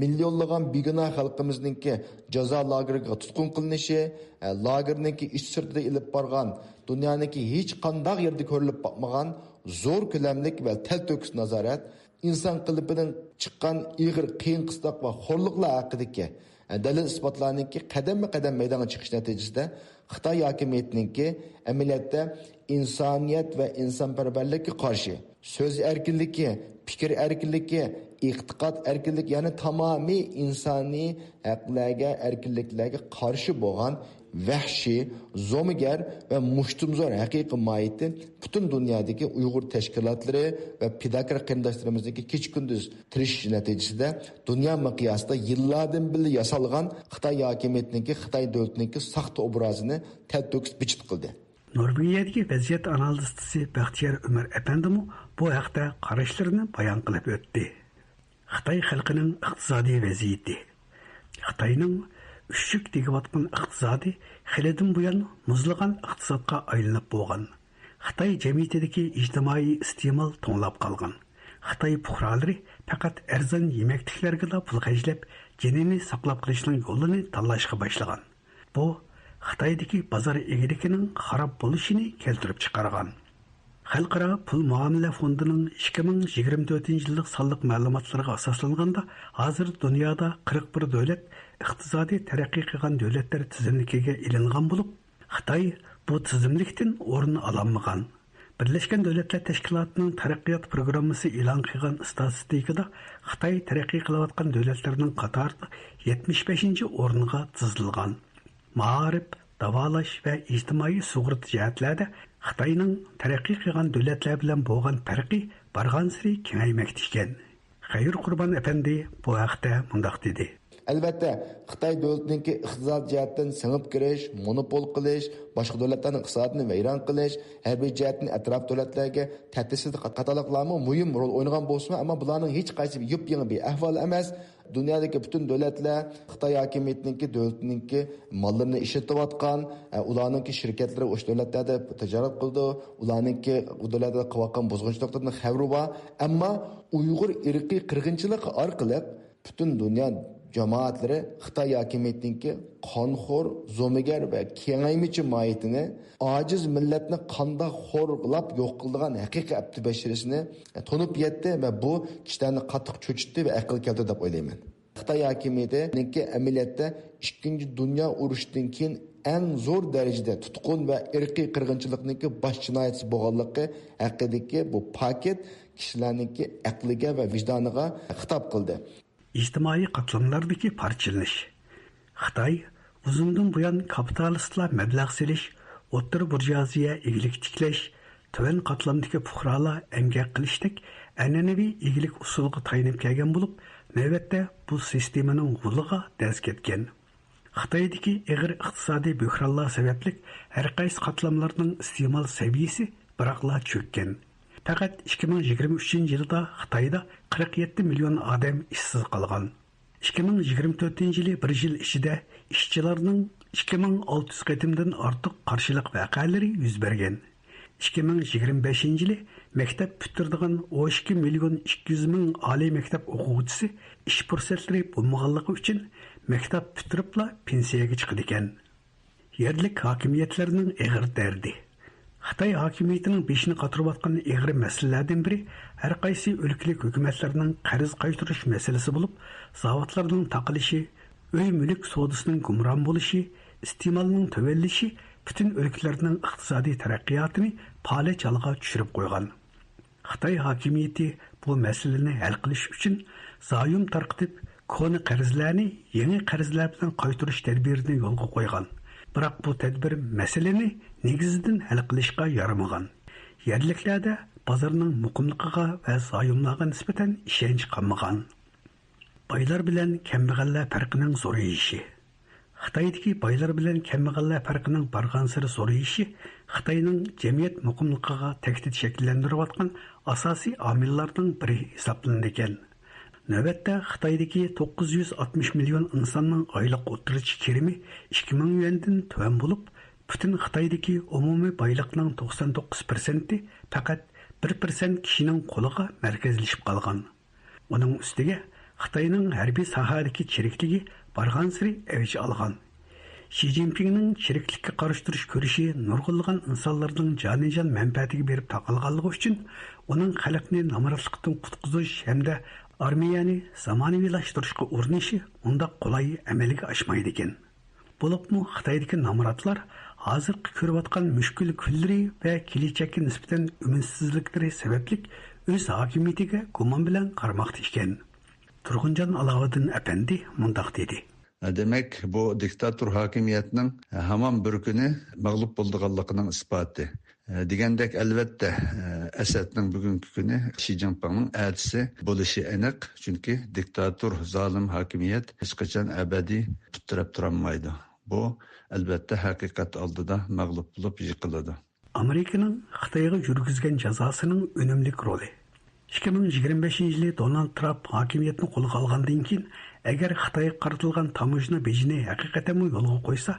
مىليونلىغان بىگۇناھ خەلقىمىزنىڭكى جازا لاگېرىغا تۇتقۇن قىلىنىشى، ئە، لاگېرنىڭكى ئىچ سىرتىدا ئېلىپ بارغان، دۇنيانىڭكى ھېچقانداق يېرىدە كۆرۈلۈپ باقمىغان زور كۆلەملىك ۋە تەلتۆكۈس نازارەت، ئىنسان قېلىپىدىن چىققان ئېغىر قىيىن-قىستاق ۋە خورلۇقلار ھەققىدىكى، ئە، دەلىل-ئىسپاتلارنىڭكى قەدەممۇ-قەدەم مەيدانغا چىقىشى نەتىجىسىدە، خىتاي ھاكىمىيىتىنىڭكى ئەمەلىيەتتە ئىنسانىيەت ۋە ئىنسانپەرۋەرلىككە قارشى، سۆز ئەركىنلىكى، پىكىر ئەركىنلىكى، ئېتىقاد ئەركىنلىكى، يەنى تامامىي ئىنسانىي ھەقلەرگە، ئەركىنلىكلەرگە قارشى بولغان ۋەھشىي، زومىگەر ۋە مۇشتۇمزور ھەقىقىي ماھىيىتى پۈتۈن دۇنيادىكى ئۇيغۇر تەشكىلاتلىرى ۋە پىداكار قېرىنداشلىرىمىزنىڭكى كېچە-كۈندۈز تىرىشىشى نەتىجىسىدە، دۇنيا مىقياسىدا يىللاردىن بىللە ياسالغان خىتاي ھاكىمىيىتىنىڭكى، خىتاي دۆلىتىنىڭكى ساختا ئوبرازىنى تەلتۆكۈس بىچىت قىلدى. نورۋېگىيەدىكى ۋەزىيەت ئانالىزچىسى بەختىيار ئۆمەر ئەپەندىمۇ بۇ ھەقتە قاراشلىرىنى بايان قىلىپ ئۆتتى. خىتاي خەلقىنىڭ ئىقتىسادىي ۋەزىيىتى. خىتاينىڭ ئۈششۈك تېگىۋاتقان ئىقتىسادى خېلىدىن بۇيان مۇزلىغان ئىقتىسادقا ئايلىنىپ بولغان. خىتاي جەمئىيىتىدىكى ئىجتىمائىي ئىستېمال توڭلاپ قالغان. خىتاي پۇقرالىرى پەقەت ئەرزان يېمەكلىكلەرگىلا پۇل خەجلەپ، جېنىنى ساقلاپ قېلىشنىڭ يولىنى تاللاشقا باشلىغان. بۇ، خىتايدىكى بازار ئىگىلىكىنىڭ خاراب بولۇشىنى كەلتۈرۈپ چىقارغان. خەلقئارا پۇل مۇئامىلە فوندىنىڭ ئىككى مىڭ يىگىرمە تۆتىنچى يىللىق سانلىق مەلۇماتلىرىغا ئاساسلانغاندا، ھازىر دۇنيادا قىرىق بىر دۆلەت ئىقتىسادىي تەرەققىي قىلغان دۆلەتلەر تىزىملىكىگە ئېلىنغان بولۇپ، خىتاي بۇ تىزىملىكتىن ئورۇن ئالالمىغان. بىرلەشكەن دۆلەتلەر تەشكىلاتىنىڭ تەرەققىيات پروگراممىسى ئېلان قىلغان ئىستاتىستىكىدا خىتاي تەرەققىي قىلىۋاتقان دۆلەتلەرنىڭ قاتارىدا يەتمىش بەشىنچى ئورۇنغا تىزىلغان. مائارىپ، داۋالاش ۋە ئىجتىمائىي سۇغۇرتا جەھەتلەردە خىتاينىڭ تەرەققىي قىلغان دۆلەتلەر بىلەن بولغان پەرقى بارغانسېرى كېڭەيمەكتە ئىكەن. خەير قۇربان ئەپەندى بۇ ھەقتە مۇنداق دېدى. ئەلۋەتتە، خىتاي دۆلىتىنىڭكى ئىقتىساد جەھەتتىن سىڭىپ كىرىش، مونوپول قىلىش، باشقا دۆلەتلەرنىڭ ئىقتىسادىنى ۋەيران قىلىش، ھەربىي جەھەتتىن ئەتراپ دۆلەتلەرگە تەھدىت سېلىش قاتارلىقلارمۇ مۇھىم رول ئوينىغان بولسىمۇ، ئەمما بۇلارنىڭ ھېچقايسى يېڭى بىر ئەھۋال ئەمەس. دۇنيادىكى پۈتۈن دۆلەتلەر خىتاي ھاكىمىيىتىنىڭكى، دۆلىتىنىڭكى ماللىرىنى ئىشلىتىۋاتقان، ئە، ئۇلارنىڭكى شىركەتلىرى ئوشۇ دۆلەتلەردە تىجارەت قىلىدۇ، ئۇلارنىڭكى ئۇ دۆلەتلەردە قىلىۋاتقان بۇزغۇنچىلىقلىرىدىن خەۋىرى بار. ئەمما ئۇيغۇر ئىرقىي قىرغىنچىلىقى ئارقىلىق پۈتۈن دۇنيا جامائەتلىرى خىتاي ھاكىمىيىتىنىڭكى قانخور، زومىگەر ۋە كېڭەيمىچى ماھىيىتىنى، ئاجىز مىللەتنى قانداق خورلاپ يوق قىلىدىغان ھەقىقىي ئەپتى بەشىرىسىنى تونۇپ يەتتى ۋە بۇ كىشىلەرنى قاتتىق چۆچۈتتى ۋە ئەقىل كەلتۈردى دەپ ئويلايمەن. خىتاي ھاكىمىيىتىنىڭكى ئەمەلىيەتتە ئىككىنچى دۇنيا ئۇرۇشىدىن كېيىن ئەڭ زور دەرىجىدە تۇتقۇن ۋە ئىرقىي قىرغىنچىلىقنىڭكى باش جىنايەتچىسى بولغانلىقى ھەققىدىكى بۇ پاكىت كىشىلەرنىڭكى ئەقلىگە ۋە ۋىجدانىغا خىتاب قىلدى. ئىجتىمائىي قاتلاملاردىكى پارچىلىنىش. خىتاي ئۇزۇندىن بۇيان كاپىتالىستلار مەبلەغ سېلىش، ئوتتۇرا بۇرژۇئازىيە ئىگىلىك تىكلەش، تۆۋەن قاتلامدىكى پۇقرالار ئەمگەك قىلىشتەك ئەنئەنىۋى ئىگىلىك ئۇسۇلىغا تايىنىپ كەلگەن بولۇپ، نۆۋەتتە بۇ سىستېمىنىڭ غولىغا دەز كەتكەن. خىتايدىكى ئېغىر ئىقتىسادىي بۆھرانلار سەۋەبلىك ھەرقايسى قاتلاملارنىڭ ئىستېمال سەۋىيەسى بىراقلا چۆككەن. پەقەت ئىككى مىڭ يىگىرمە ئۈچىنچى يىلدا خىتايدا قىرىق يەتتە مىليون ئادەم ئىشسىز قالغان. ئىككى مىڭ يىگىرمە تۆتىنچى يىلى بىر يىل ئىچىدە ئىشچىلارنىڭ ئىككى مىڭ ئالتە يۈز قېتىمدىن ئارتۇق قارشىلىق ۋەقەلىرى يۈز بەرگەن. ئىككى مىڭ يىگىرمە بەشىنچى يىلى مەكتەپ پۈتتۈرىدىغان ئون ئىككى مىليون ئىككى يۈز مىڭ ئالىي مەكتەپ ئوقۇغۇچىسى ئىش پۇرسەتلىرى بولمىغانلىقى ئۈچۈن مەكتەپ پۈتتۈرۈپلا پېنسىيەگە چىقىدىكەن. يەرلىك ھاكىمىيەتلەرنىڭ ئېغىر دەردى. خىتاي ھاكىمىيىتىنىڭ بېشىنى قاتۇرۇۋاتقان ئېغىر مەسىلىلەردىن بىرى ھەرقايسى ئۆلكىلىك ھۆكۈمەتلەرنىڭ قەرز قايتۇرۇش مەسىلىسى بولۇپ، زاۋۇتلارنىڭ تاقىلىشى، ئۆي مۈلۈك سودىسىنىڭ گۇمران بولۇشى، ئىستېمالنىڭ تۆۋەنلىشى پۈتۈن ئۆلكىلەرنىڭ ئىقتىسادىي تەرەققىياتىنى پالەچ ھالغا چۈشۈرۈپ قويغان. خىتاي ھاكىمىيىتى بۇ مەسىلىنى ھەل قىلىش ئۈچۈن زايوم تارقىتىپ، كونا قەرزلەرنى يېڭى قەرزلەر بىلەن قايتۇرۇش تەدبىرىنى يولغا قويغان. بىراق بۇ تەدبىر مەسىلىنى نېگىزىدىن ھەل قىلىشقا يارىمىغان. يەرلىكلەردە بازارنىڭ مۇقىملىقىغا ۋە زايوملارغا نىسبەتەن ئىشەنچ قالمىغان. بايلار بىلەن كەمبەغەللەر پەرقىنىڭ زورىيىشى. خىتايدىكى بايلار بىلەن كەمبەغەللەر پەرقىنىڭ بارغانسېرى زورىيىشى خىتاينىڭ جەمئىيەت مۇقىملىقىغا تەھدىت شەكىللەندۈرۈۋاتقان ئاساسىي ئامىللارنىڭ بىرى ھېسابلىنىدىكەن. نۆۋەتتە خىتايدىكى توققۇز يۈز ئاتمىش مىليون ئىنساننىڭ ئايلىق ئوتتۇرىچە كىرىمى ئىككى مىڭ يۈەندىن تۆۋەن بولۇپ، پۈتۈن خىتايدىكى ئومۇمىي بايلىقنىڭ توقسان توققۇز پىرسەنتى پەقەت بىر پىرسەنت كىشىنىڭ قولىغا مەركەزلىشىپ قالغان. ئۇنىڭ ئۈستىگە خىتاينىڭ ھەربىي ساھەدىكى چىرىكلىكى بارغانسېرى ئەۋج ئالغان. شى جىنپىڭنىڭ چىرىكلىككە قارشى تۇرۇش كۈرىشى نۇرغۇنلىغان ئىنسانلارنىڭ جانىجان مەنپەئەتىگە بېرىپ تاقالغانلىقى ئۈچۈن، ئۇنىڭ خەلقنى نامراتلىقتىن قۇتقۇزۇش ھەمدە ئارمىيەنى زامانىۋىلاشتۇرۇشقا ئۇرۇنۇشى ئۇنداق قولاي ئەمەلگە ئاشمايدىكەن. بولۇپمۇ خىتايدىكى نامراتلار ھازىرقى كۆرۈۋاتقان مۈشكۈل كۈنلىرى ۋە كېلەچەككە نىسبەتەن ئۈمىدسىزلىكلىرى سەۋەبلىك ئۆز ھاكىمىيىتىگە گۇمان بىلەن قارىماقتا ئىكەن. تۇرغۇنجان ئالاۋۇدىن ئەپەندى مۇنداق دېدى. دېمەك، بۇ دىكتاتور ھاكىمىيەتنىڭ ھامان بىر كۈنى مەغلۇپ بولىدىغانلىقىنىڭ ئىسپاتى. دېگەندەك، ئەلۋەتتە، ئەسەدنىڭ بۈگۈنكى كۈنى شى جىنپىڭنىڭ ئەتىسى بولۇشى ئېنىق، چۈنكى دىكتاتور، زالىم ھاكىمىيەت ھېچقاچان ئەبەدىي پۇت تىرەپ تۇرالمايدۇ. بۇ، ئەلۋەتتە، ھەقىقەت ئالدىدا مەغلۇپ بولۇپ يىقىلىدۇ. ئامېرىكىنىڭ خىتايغا يۈرگۈزگەن جازاسىنىڭ ئۈنۈملۈك رولى. ئىككى مىڭ يىگىرمە بەشىنچى يىلى دونالد ترامپ ھاكىمىيەتنى قولغا ئالغاندىن كېيىن، ئەگەر خىتايغا قارىتىلغان تاموژنا بېجىنى ھەقىقەتەنمۇ يولغا قويسا،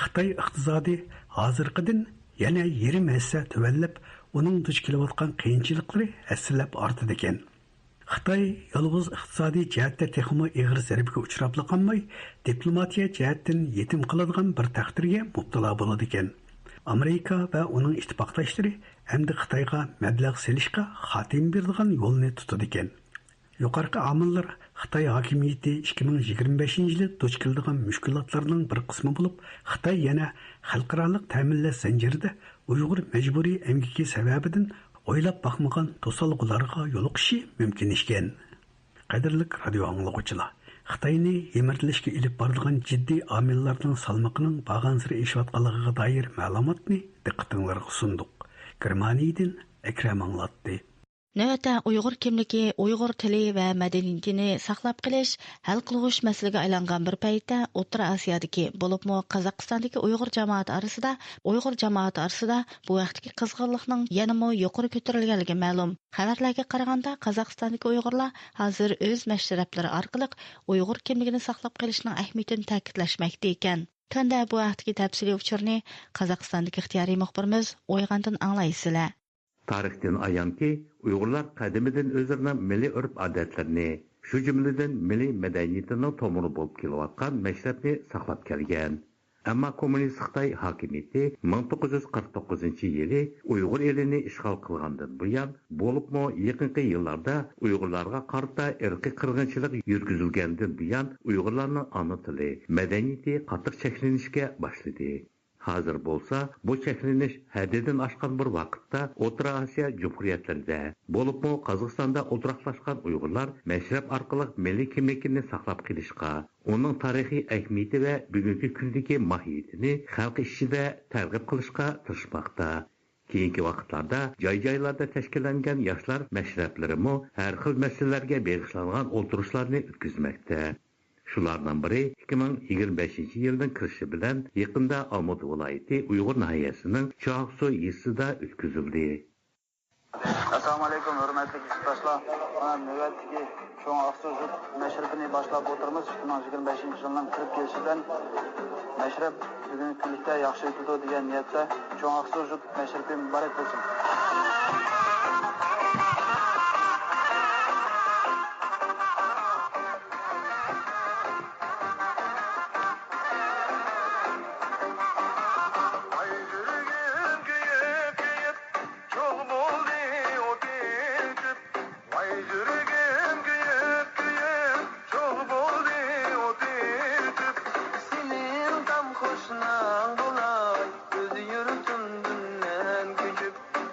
خىتاي ئىقتىسادى ھازىرقىدىن يەنە يېرىم ھەسسە تۆۋەنلەپ، ئۇنىڭ دۇچ كېلىۋاتقان قىيىنچىلىقلىرى ھەسسىلەپ ئارتىدىكەن. خىتاي يالغۇز ئىقتىسادىي جەھەتتە تېخىمۇ ئېغىر زەربىگە ئۇچراپلا قالماي، دىپلوماتىيە جەھەتتىن يېتىم قالىدىغان بىر تەقدىرگە مۇپتىلا بولىدىكەن. ئامېرىكا ۋە ئۇنىڭ ئىتتىپاقداشلىرى ئەمدى خىتايغا مەبلەغ سېلىشقا خاتىمە بېرىدىغان يولنى تۇتىدىكەن. يۇقىرىقى ئامىللار خىتاي ھاكىمىيىتى ئىككى مىڭ يىگىرمە بەشىنچى يىلى دۇچ كېلىدىغان مۈشكۈلاتلارنىڭ بىر قىسمى بولۇپ، خىتاي يەنە خەلقئارالىق تەمىنلەش زەنجىرىدە ئۇيغۇر مەجبۇرىي ئەمگىكى سەۋەبىدىن ئويلاپ باقمىغان توسالغۇلارغا يولۇقۇشى مۇمكىن ئىكەن. قەدىرلىك رادىيو ئاڭلىغۇچىلار، خىتاينى يىمىرىلىشكە ئېلىپ بارىدىغان جىددىي ئامىللارنىڭ سالمىقىنىڭ بارغانسېرى ئېشىۋاتقانلىقىغا دائىر مەلۇماتنى دىققىتىڭلارغا سۇندۇق. گېرمانىيەدىن ئەكرەم ئاڭلاتتى. نۆۋەتتە ئۇيغۇر كىملىكى، ئۇيغۇر تىلى ۋە مەدەنىيىتىنى ساقلاپ قېلىش ھەل قىلغۇچ مەسىلىگە ئايلانغان بىر پەيتتە، ئوتتۇرا ئاسىيادىكى، بولۇپمۇ قازاقىستاندىكى ئۇيغۇر جامائىتى ئارىسىدا، ئۇيغۇر جامائىتى ئارىسىدا بۇ ھەقتىكى قىزغىنلىقنىڭ يەنىمۇ يۇقىرى كۆتۈرۈلگەنلىكى مەلۇم. خەۋەرلەرگە قارىغاندا، قازاقىستاندىكى ئۇيغۇرلار ھازىر ئۆز مەشرەپلىرى ئارقىلىق ئۇيغۇر كىملىكىنى ساقلاپ قېلىشنىڭ ئەھمىيىتىنى تەكىتلەشمەكتە ئىكەن. تۆۋەندە بۇ ھەقتىكى تەپسىلىي ئۇچۇرنى قازاقىستاندىكى ئىختىيارىي مۇخبىرىمىز ئويغاندىن ئاڭلايسىلەر. تارىختىن ئايانكى، ئۇيغۇرلار قەدىمىدىن ئۆزلىرىنىڭ مىللىي ئۆرپ-ئادەتلىرىنى، شۇ جۈملىدىن مىللىي مەدەنىيىتىنىڭ تومۇرى بولۇپ كېلىۋاتقان مەشرەپنى ساقلاپ كەلگەن. ئەمما كوممۇنىست خىتاي ھاكىمىيىتى مىڭ توققۇز يۈز قىرىق توققۇزىنچى يىلى ئۇيغۇر ئېلىنى ئىشغال قىلغاندىن بۇيان، بولۇپمۇ يېقىنقى يىللاردا ئۇيغۇرلارغا قارىتا ئىرقىي قىرغىنچىلىق يۈرگۈزۈلگەندىن بۇيان، ئۇيغۇرلارنىڭ ئانا تىلى، مەدەنىيىتى قاتتىق چەكلىنىشكە باشلىدى. ھازىر بولسا، بۇ چەكلىنىش ھەددىدىن ئاشقان بىر ۋاقىتتا ئوتتۇرا ئاسىيا جۇمھۇرىيەتلىرىدە، بولۇپمۇ قازاقىستاندا ئولتۇراقلاشقان ئۇيغۇرلار مەشرەپ ئارقىلىق مىللىي كىملىكىنى ساقلاپ قېلىشقا، ئۇنىڭ تارىخىي ئەھمىيىتى ۋە بۈگۈنكى كۈندىكى ماھىيىتىنى خەلق ئىچىدە تەرغىب قىلىشقا تىرىشماقتا. كېيىنكى ۋاقىتلاردا جاي-جايلاردا تەشكىللەنگەن ياشلار مەشرەپلىرىمۇ ھەر خىل مەسىلىلەرگە بېغىشلانغان ئولتۇرۇشلارنى ئۆتكۈزمەكتە. شۇلارنىڭ بىرى ئىككى مىڭ يىگىرمە بەشىنچى يىلنىڭ كىرىشى بىلەن يېقىندا ئالمۇتا ۋىلايىتى ئۇيغۇر ناھىيەسىنىڭ چاخسۇ يېزىسىدا ئۆتكۈزۈلدى. ئەسسالامۇئەلەيكۇم، ھۆرمەتلىك يۇرتداشلار. مانا نۆۋەتتىكى چوڭ ئاقسۇ يۇرت مەشرىپىنى باشلاپ ئولتۇرىمىز. ئىككى مىڭ يىگىرمە بەشىنچى يىلنىڭ كىرىپ كېلىشى بىلەن مەشرەپ بۈگۈنكى كۈنلۈكتە ياخشى ئۆتىدۇ دېگەن نىيەتتە چوڭ ئاقسۇ يۇرت مەشرىپى مۇبارەك بولسۇن.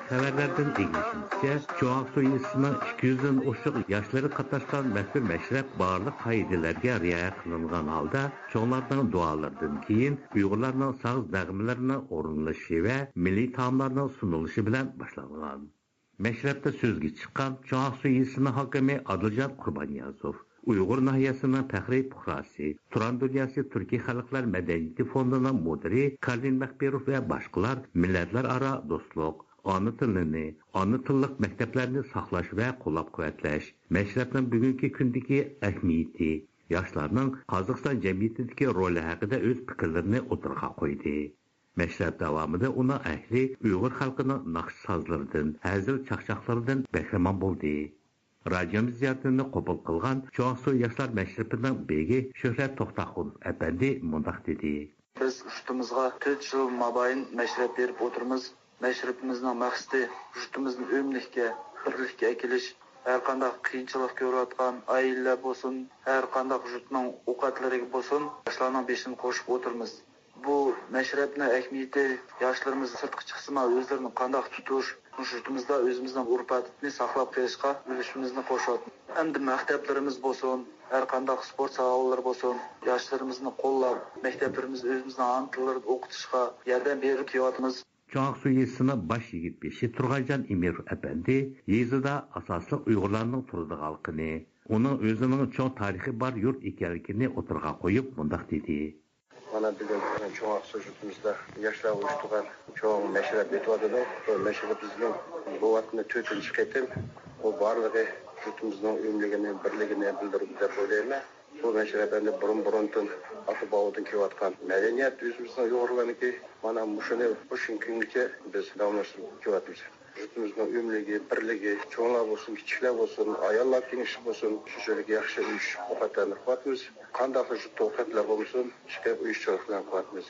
خەۋەرلەردىن ئىگىلىشىمىزچە، چوڭ ئاقسۇ يېزىسىنىڭ ئىككى يۈزدىن ئوشۇق ياشلىرى قاتناشقان مەزكۇر مەشرەپ بارلىق قائىدىلەرگە رىئايە قىلىنغان ھالدا، چوڭلارنىڭ دۇئالىرىدىن كېيىن ئۇيغۇرلارنىڭ ساز نەغمىلىرىنىڭ ئورۇنلىشىشى ۋە مىللىي تائاملارنىڭ سۇنۇلۇشى بىلەن باشلانغان. مەشرەپتە سۆزگە چىققان چوڭ ئاقسۇ يېزىسىنىڭ ھاكىمى ئادىلجان قۇرباننىيازوف، ئۇيغۇر ناھىيەسىنىڭ پەخرىي پۇقراسى، تۇران دۇنياسى تۈركىي خەلقلەر مەدەنىيىتى فوندىنىڭ مۇدىرى كارلىن مەخپىروف ۋە باشقىلار مىللەتلەر ئارا دوستلۇق، ئانا تىلىنى، ئانا تىللىق مەكتەپلەرنى ساقلاش ۋە قوللاپ-قۇۋۋەتلەش، مەشرەپنىڭ بۈگۈنكى كۈندىكى ئەھمىيىتى، ياشلارنىڭ قازاقىستان جەمئىيىتىدىكى رولى ھەققىدە ئۆز پىكىرلىرىنى ئوتتۇرىغا قويدى. مەشرەپ داۋامىدا ئۇنىڭ ئەھلى ئۇيغۇر خەلقىنىڭ ناخشا-سازلىرىدىن، ھەزىل-چاقچاقلىرىدىن بەھرىمەن بولدى. رادىيومىز زىيارىتىنى قوبۇل قىلغان چوڭ ئاقسۇ ياشلار مەشرىپىنىڭ بېگى شۆھرەت توختاخۇنوف ئەپەندى مۇنداق دېدى. بىز يۇرتىمىزغا تۆت يىل مابەيىن مەشرەپ بېرىپ ئولتۇرىمىز. مەشرىپىمىزنىڭ مەقسىتى يۇرتىمىزنى ئۆملۈككە، بىرلىككە ئەكېلىش، ھەرقانداق قىيىنچىلىق كۆرۈۋاتقان ئائىلىلەر بولسۇن، ھەرقانداق يۇرتنىڭ ئوقەتلىرىگە بولسۇن، ياشلارنىڭ بېشىنى قوشۇپ ئولتۇرىمىز. بۇ مەشرەپنىڭ ئەھمىيىتى ياشلىرىمىز سىرتقا چىقسىمۇ ئۆزلىرىنى قانداق تۇتۇش، مۇشۇ يۇرتىمىزدا ئۆزىمىزنىڭ ئۇرپ-ئادىتىنى ساقلاپ قېلىشقا ئۈلۈشىمىزنى قوشۇۋاتىمىز. ئەمدى مەكتەپلىرىمىز بولسۇن، ھەرقانداق سپورت ساھەلىرى بولسۇن، ياشلىرىمىزنى قوللاپ، مەكتەپلىرىمىزنى ئۆزىمىزنىڭ ئانا تىللىرىدا ئوقۇتۇشقا ياردەم بېرىپ كېلىۋاتىمىز. چوڭ ئاقسۇ يېزىسىنىڭ باش يىگىت بېشى تۇرغانجان ئىمىروف ئەپەندى يېزىدا ئاساسلىق ئۇيغۇرلارنىڭ تۇرىدىغانلىقىنى، ئۇنىڭ ئۆزىنىڭ چوڭ تارىخى بار يۇرت ئىكەنلىكىنى ئوتتۇرىغا قويۇپ مۇنداق دېدى. مانا بۈگۈن چوڭ ئاقسۇ يۇرتىمىزدا ياشلار ئۇيۇشتۇرغان چوڭ مەشرەپ ئۆتۈۋاتىدۇ. بۇ مەشرىپىمىزنىڭ بولۇۋاتقىنى تۆتىنچى قېتىم. بۇ بارلىقى يۇرتىمىزنىڭ ئۆملۈكىنى، بىرلىكىنى بىلدۈرىدۇ دەپ ئويلايمەن. بۇ مەشرەپ ئەمدى بۇرۇن-بۇرۇندىن ئاتا-بوۋىدىن كېلىۋاتقان مەدەنىيەت، ئۆزىمىزنىڭ ئۇيغۇرلارنىڭكى، مانا مۇشۇنى بۇ كۈنگىچە بىز داۋاملاشتۇرۇپ كېلىۋاتىمىز. يۇرتىمىزنىڭ ئۆملۈكى، بىرلىكى، چوڭلار بولسۇن، كىچىكلەر بولسۇن، ئاياللار كېڭىشى بولسۇن، شۇ يەردىكى ياخشى ئۇيۇشۇپ ئوقەتلەرنى قىلىۋاتىمىز. قانداقلا يۇرتتا ئوقەتلەر بولمىسۇن، ئىشقىلىپ ئۇيۇشچانلىق بىلەن قىلىۋاتىمىز.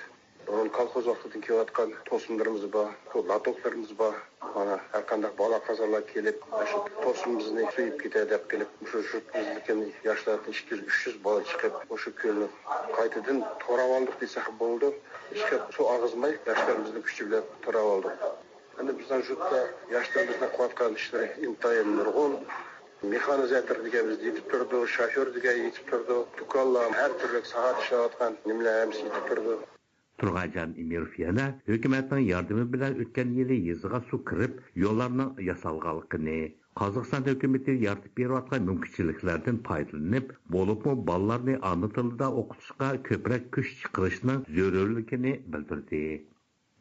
بۇرۇن كالخوز ۋاقتىدىن كېلىۋاتقان توسۇنلىرىمىز بار، بۇ لاتوكلىرىمىز بار. مانا ھەرقانداق بالا-قازانلار كېلىپ، مۇشۇ توسۇنىمىزنى سۆيۈپ كېتە دەپ كېلىپ، مۇشۇ يۇرتىمىزدىكى ياشلاردىن ئىككى يۈز، ئۈچ يۈز بالا چىقىپ، مۇشۇ كۆلنى قايتىدىن توراۋالدۇق دېسەك بولىدۇ. ئىشقىلىپ سۇ ئاغىزماي، ياشلىرىمىزنىڭ كۈچى بىلەن توراۋالدۇق. ئەمدى بىزنىڭ يۇرتتا ياشلىرىمىزنىڭ قىلىۋاتقان ئىشلىرى ئىنتايىن نۇرغۇن. مېخانىزاتور دېگەنمىز يېتىپ تۇرىدۇ، شوفېر دېگەن يېتىپ تۇرىدۇ، دۇكانلار، ھەر تۈرلۈك ساھەدە ئىشلەۋاتقان نېمىلەر ھەممىسى يېتىپ تۇرىدۇ. تۇرغانجان ئىمىروف يەنە ھۆكۈمەتنىڭ ياردىمى بىلەن ئۆتكەن يىلى يېزىغا سۇ كىرىپ، يوللارنىڭ ياسالغانلىقىنى، قازاقىستان ھۆكۈمىتى يارىتىپ بېرىۋاتقان مۇمكىنچىلىكلەردىن پايدىلىنىپ، بولۇپمۇ بالىلارنى ئانا تىلىدا ئوقۇتۇشقا كۆپرەك كۈچ چىقىرىشنىڭ زۆرۈرلۈكىنى بىلدۈردى.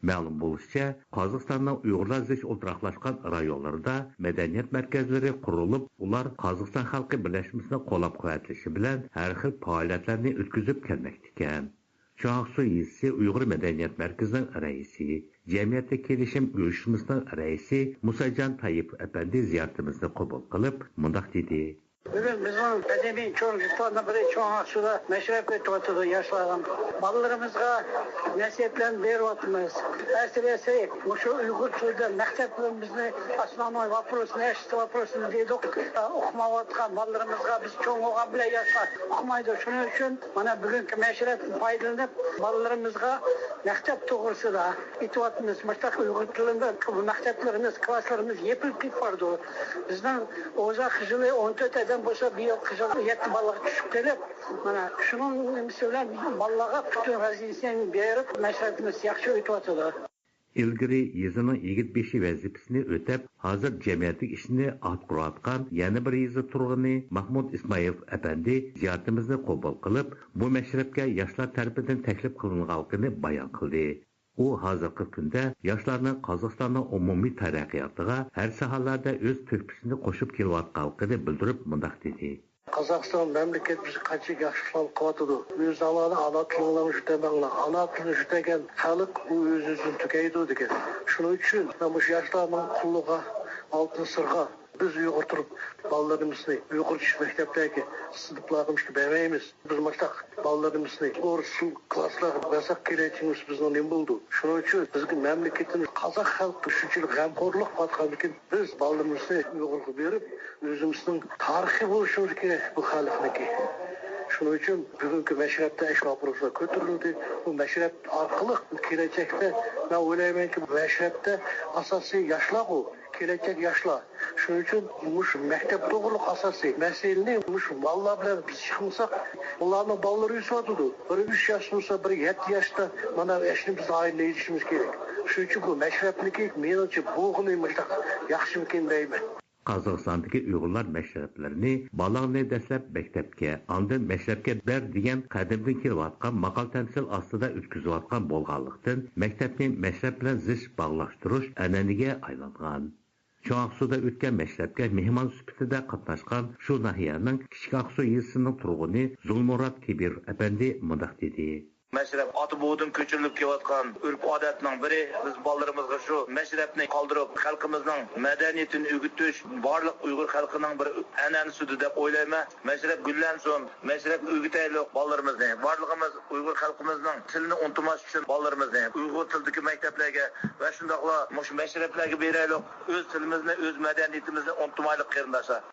مەلۇم بولۇشىچە، قازاقىستاننىڭ ئۇيغۇرلار زىچ ئولتۇراقلاشقان رايونلىرىدا مەدەنىيەت مەركەزلىرى قۇرۇلۇپ، ئۇلار قازاقىستان خەلقى بىرلەشمىسىنىڭ قوللاپ-قۇۋۋەتلىشى بىلەن ھەر خىل پائالىيەتلەرنى ئۆتكۈزۈپ كەلمەكتىكەن. چوڭ ئاقسۇ يېزىسى ئۇيغۇر مەدەنىيەت مەركىزىنىڭ رەئىسى، جەمئىيەتتە كېلىشىم ئۇيۇشمىسىنىڭ رەئىسى مۇساجان تايىپ ئەپەندى زىيارىتىمىزنى قوبۇل قىلىپ، مۇنداق دېدى. بۈگۈن بىزنىڭ قەدىمىي چوڭ يۇرتلارنىڭ بىرى چوڭ ئاقسۇدا مەشرەپ ئۆتۈۋاتىدۇ ياشلارنىڭ. بالىلىرىمىزغا نەسىھەتلەرنى بېرىۋاتىمىز. ئەسلىسى مۇشۇ ئۇيغۇر تىلىدا مەكتەپلىرىمىزنى «основной вопрос», «нәшىد ۋاپروسىنى» دېدۇق. ئۇقمايۋاتقان بالىلىرىمىزغا بىز چوڭ بولغان بىلەن ياشلار ئۇقمايدۇ. شۇنىڭ ئۈچۈن مانا بۈگۈنكى مەشرەپتىن پايدىلىنىپ بالىلىرىمىزغا مەكتەپ توغرىسىدا ئېيتىۋاتىمىز. مۇشۇنداق ئۇيغۇر تىلىدا مەكتەپلىرىمىز، كلاسلىرىمىز يېپىلىپ كېتىپ بارىدۇ. بىزنىڭ ئوزاق يىلى ئون تۆت ئادەم بولسا، بۇ يىل قىزىل يەتتە بالىغا چۈشۈپ قېلىپ، مانا شۇنىڭ نېمىسى بىلەن بالىلارغا پۈتۈن رازىيىسىنى بېرىپ، مەشرەپىمىز ياخشى ئۆتۈۋاتىدۇ. ئىلگىرى يېزىنىڭ يىگىت بېشى ۋەزىپىسىنى ئۆتەپ، ھازىر جەمئىيەتلىك ئىشنى ئاتقۇرۇۋاتقان يەنە بىر يېزا تۇرغۇنى ماھمۇد ئىسمائىلوف ئەپەندى زىيارىتىمىزنى قوبۇل قىلىپ، بۇ مەشرەپكە ياشلار تەرىپىدىن تەكلىپ قىلىنغانلىقىنى بايان قىلدى. ئۇ ھازىرقى كۈندە ياشلارنىڭ قازاقىستاننىڭ ئومۇمىي تەرەققىياتىغا ھەر ساھەلەردە ئۆز تۆھپىسىنى قوشۇپ كېلىۋاتقانلىقىنى بىلدۈرۈپ مۇنداق دېدى. قازاقىستان مەملىكەت بىزگە قانچىلىك ياخشىلىقلارنى قىلىۋاتىدۇ. ئۆز ئانا تىلىڭلارنى يۈتەمەڭلار. ئانا تىلىنى يۈتەگەن خەلق ئۇ ئۆز-ئۆزىنى تۈگەيدۇ دېگەن. شۇنىڭ ئۈچۈن مەن مۇشۇ ياشلارنىڭ قولىغا، ئالدىن سىرغا بىز ئۇيغۇر تۇرۇپ بالىلىرىمىزنى ئۇيغۇرچە مەكتەپلەرگە، سىنىپلارغا مۇشۇ بەرمەيمىز. بىز مۇشۇنداق بالىلىرىمىزنى ئورۇس تىل كلاسلارغا بەرسەك، كېلەچىكىمىز بىزنىڭ نېمە بولىدۇ؟ شۇنىڭ ئۈچۈن بىزگە مەملىكىتىمىز قازاق خەلقى شۇنچىلىك غەمخورلۇق قىلىۋاتقاندىكىن، بىز بالىلىرىمىزنى ئۇيغۇرغا بېرىپ، ئۆزىمىزنىڭ تارىخىي بولۇشىمىز كېرەك بۇ خەلقنىڭكى. شۇنىڭ ئۈچۈن بۈگۈنكى مەشرەپتە ئاشۇ ۋاپروسلار كۆتۈرۈلدى. بۇ مەشرەپ ئارقىلىق كېلەچەكتە، مەن ئويلايمەنكى، مەشرەپتە ئاساسىي ياشلارغۇ، كېلەچەك ياشلار. شۇنىڭ ئۈچۈن مۇشۇ مەكتەپ توغرۇلۇق ئاساسىي مەسىلىنى مۇشۇ بالىلار بىلەن بىز چىقمىساق، ئۇلارنىڭ بالىلىرى ئۆسۈۋاتىدۇ. بىرى ئۈچ ياش بولسا، بىرى يەتتە ياشتا، مانا ئەشنى بىز ئائىلىدە يېتىشىمىز كېرەك. شۇنىڭ ئۈچۈن بۇ مەشرەپنىڭكى، مېنىڭچە، بولغىنى مۇشۇنداق ياخشىمىكىن دەيمەن. قازاقىستاندىكى ئۇيغۇرلار مەشرەپلىرىنى «بالىڭنى دەسلەپ مەكتەپكە، ئاندىن مەشرەپكە بەر» دېگەن قەدىمدىن كېلىۋاتقان ماقال-تەمسىل ئاستىدا ئۆتكۈزۈۋاتقان بولغانلىقتىن، مەكتەپنى مەشرەپ بىلەن زىچ باغلاشتۇرۇش ئەنئەنىگە ئايلانغان. چوڭ ئاقسۇدا ئۆتكەن مەشرەپكە مېھمان سۈپىتىدە قاتناشقان شۇ ناھىيەنىڭ كىچىك ئاقسۇ يېزىسىنىڭ تۇرغۇنى زۇلمۇرات كېبىر ئەپەندى مۇنداق دېدى. مەشرەپ ئاتا-بوۋىدىن كۆچۈرۈلۈپ كېلىۋاتقان ئۆرپ-ئادەتنىڭ بىرى. بىز بالىلىرىمىزغا شۇ مەشرەپنى قالدۇرۇپ، خەلقىمىزنىڭ مەدەنىيىتىنى ئۆگىتىش بارلىق ئۇيغۇر خەلقىنىڭ بىر ئەنئەنىسىدۇر دەپ ئويلايمەن. مەشرەپ گۈللەنسۇن، مەشرەپنى ئۆگىتەيلۇق بالىلىرىمىزنى. بارلىقىمىز ئۇيغۇر خەلقىمىزنىڭ تىلىنى ئۇنتۇماس ئۈچۈن بالىلىرىمىزنى ئۇيغۇر تىلىدىكى مەكتەپلەرگە ۋە شۇنداقلا مۇشۇ مەشرەپلەرگە بېرەيلۇق. ئۆز تىلىمىزنى، ئۆز مەدەنىيىتىمىزنى ئۇنتۇمايلۇق، قېرىنداشلار.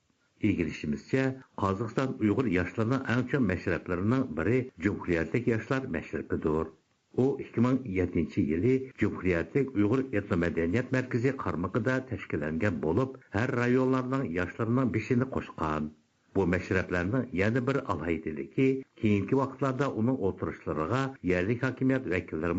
ئىگىلىشىمىزچە، قازاقىستان ئۇيغۇر ياشلىرىنىڭ ئەڭ چوڭ مەشرەپلىرىنىڭ بىرى جۇمھۇرىيەتلىك ياشلار مەشرىپىدۇر. ئۇ ئىككى مىڭ يەتتىنچى يىلى جۇمھۇرىيەتلىك ئۇيغۇر ئېتنو مەدەنىيەت مەركىزى قارمىقىدا تەشكىللەنگەن بولۇپ، ھەر رايونلارنىڭ ياشلىرىنىڭ بېشىنى قوشقان. بۇ مەشرەپلەرنىڭ يەنە بىر ئالاھىدىلىكى، كېيىنكى ۋاقىتلاردا ئۇنىڭ ئولتۇرۇشلىرىغا يەرلىك ھاكىمىيەت ۋەكىللىرىمۇ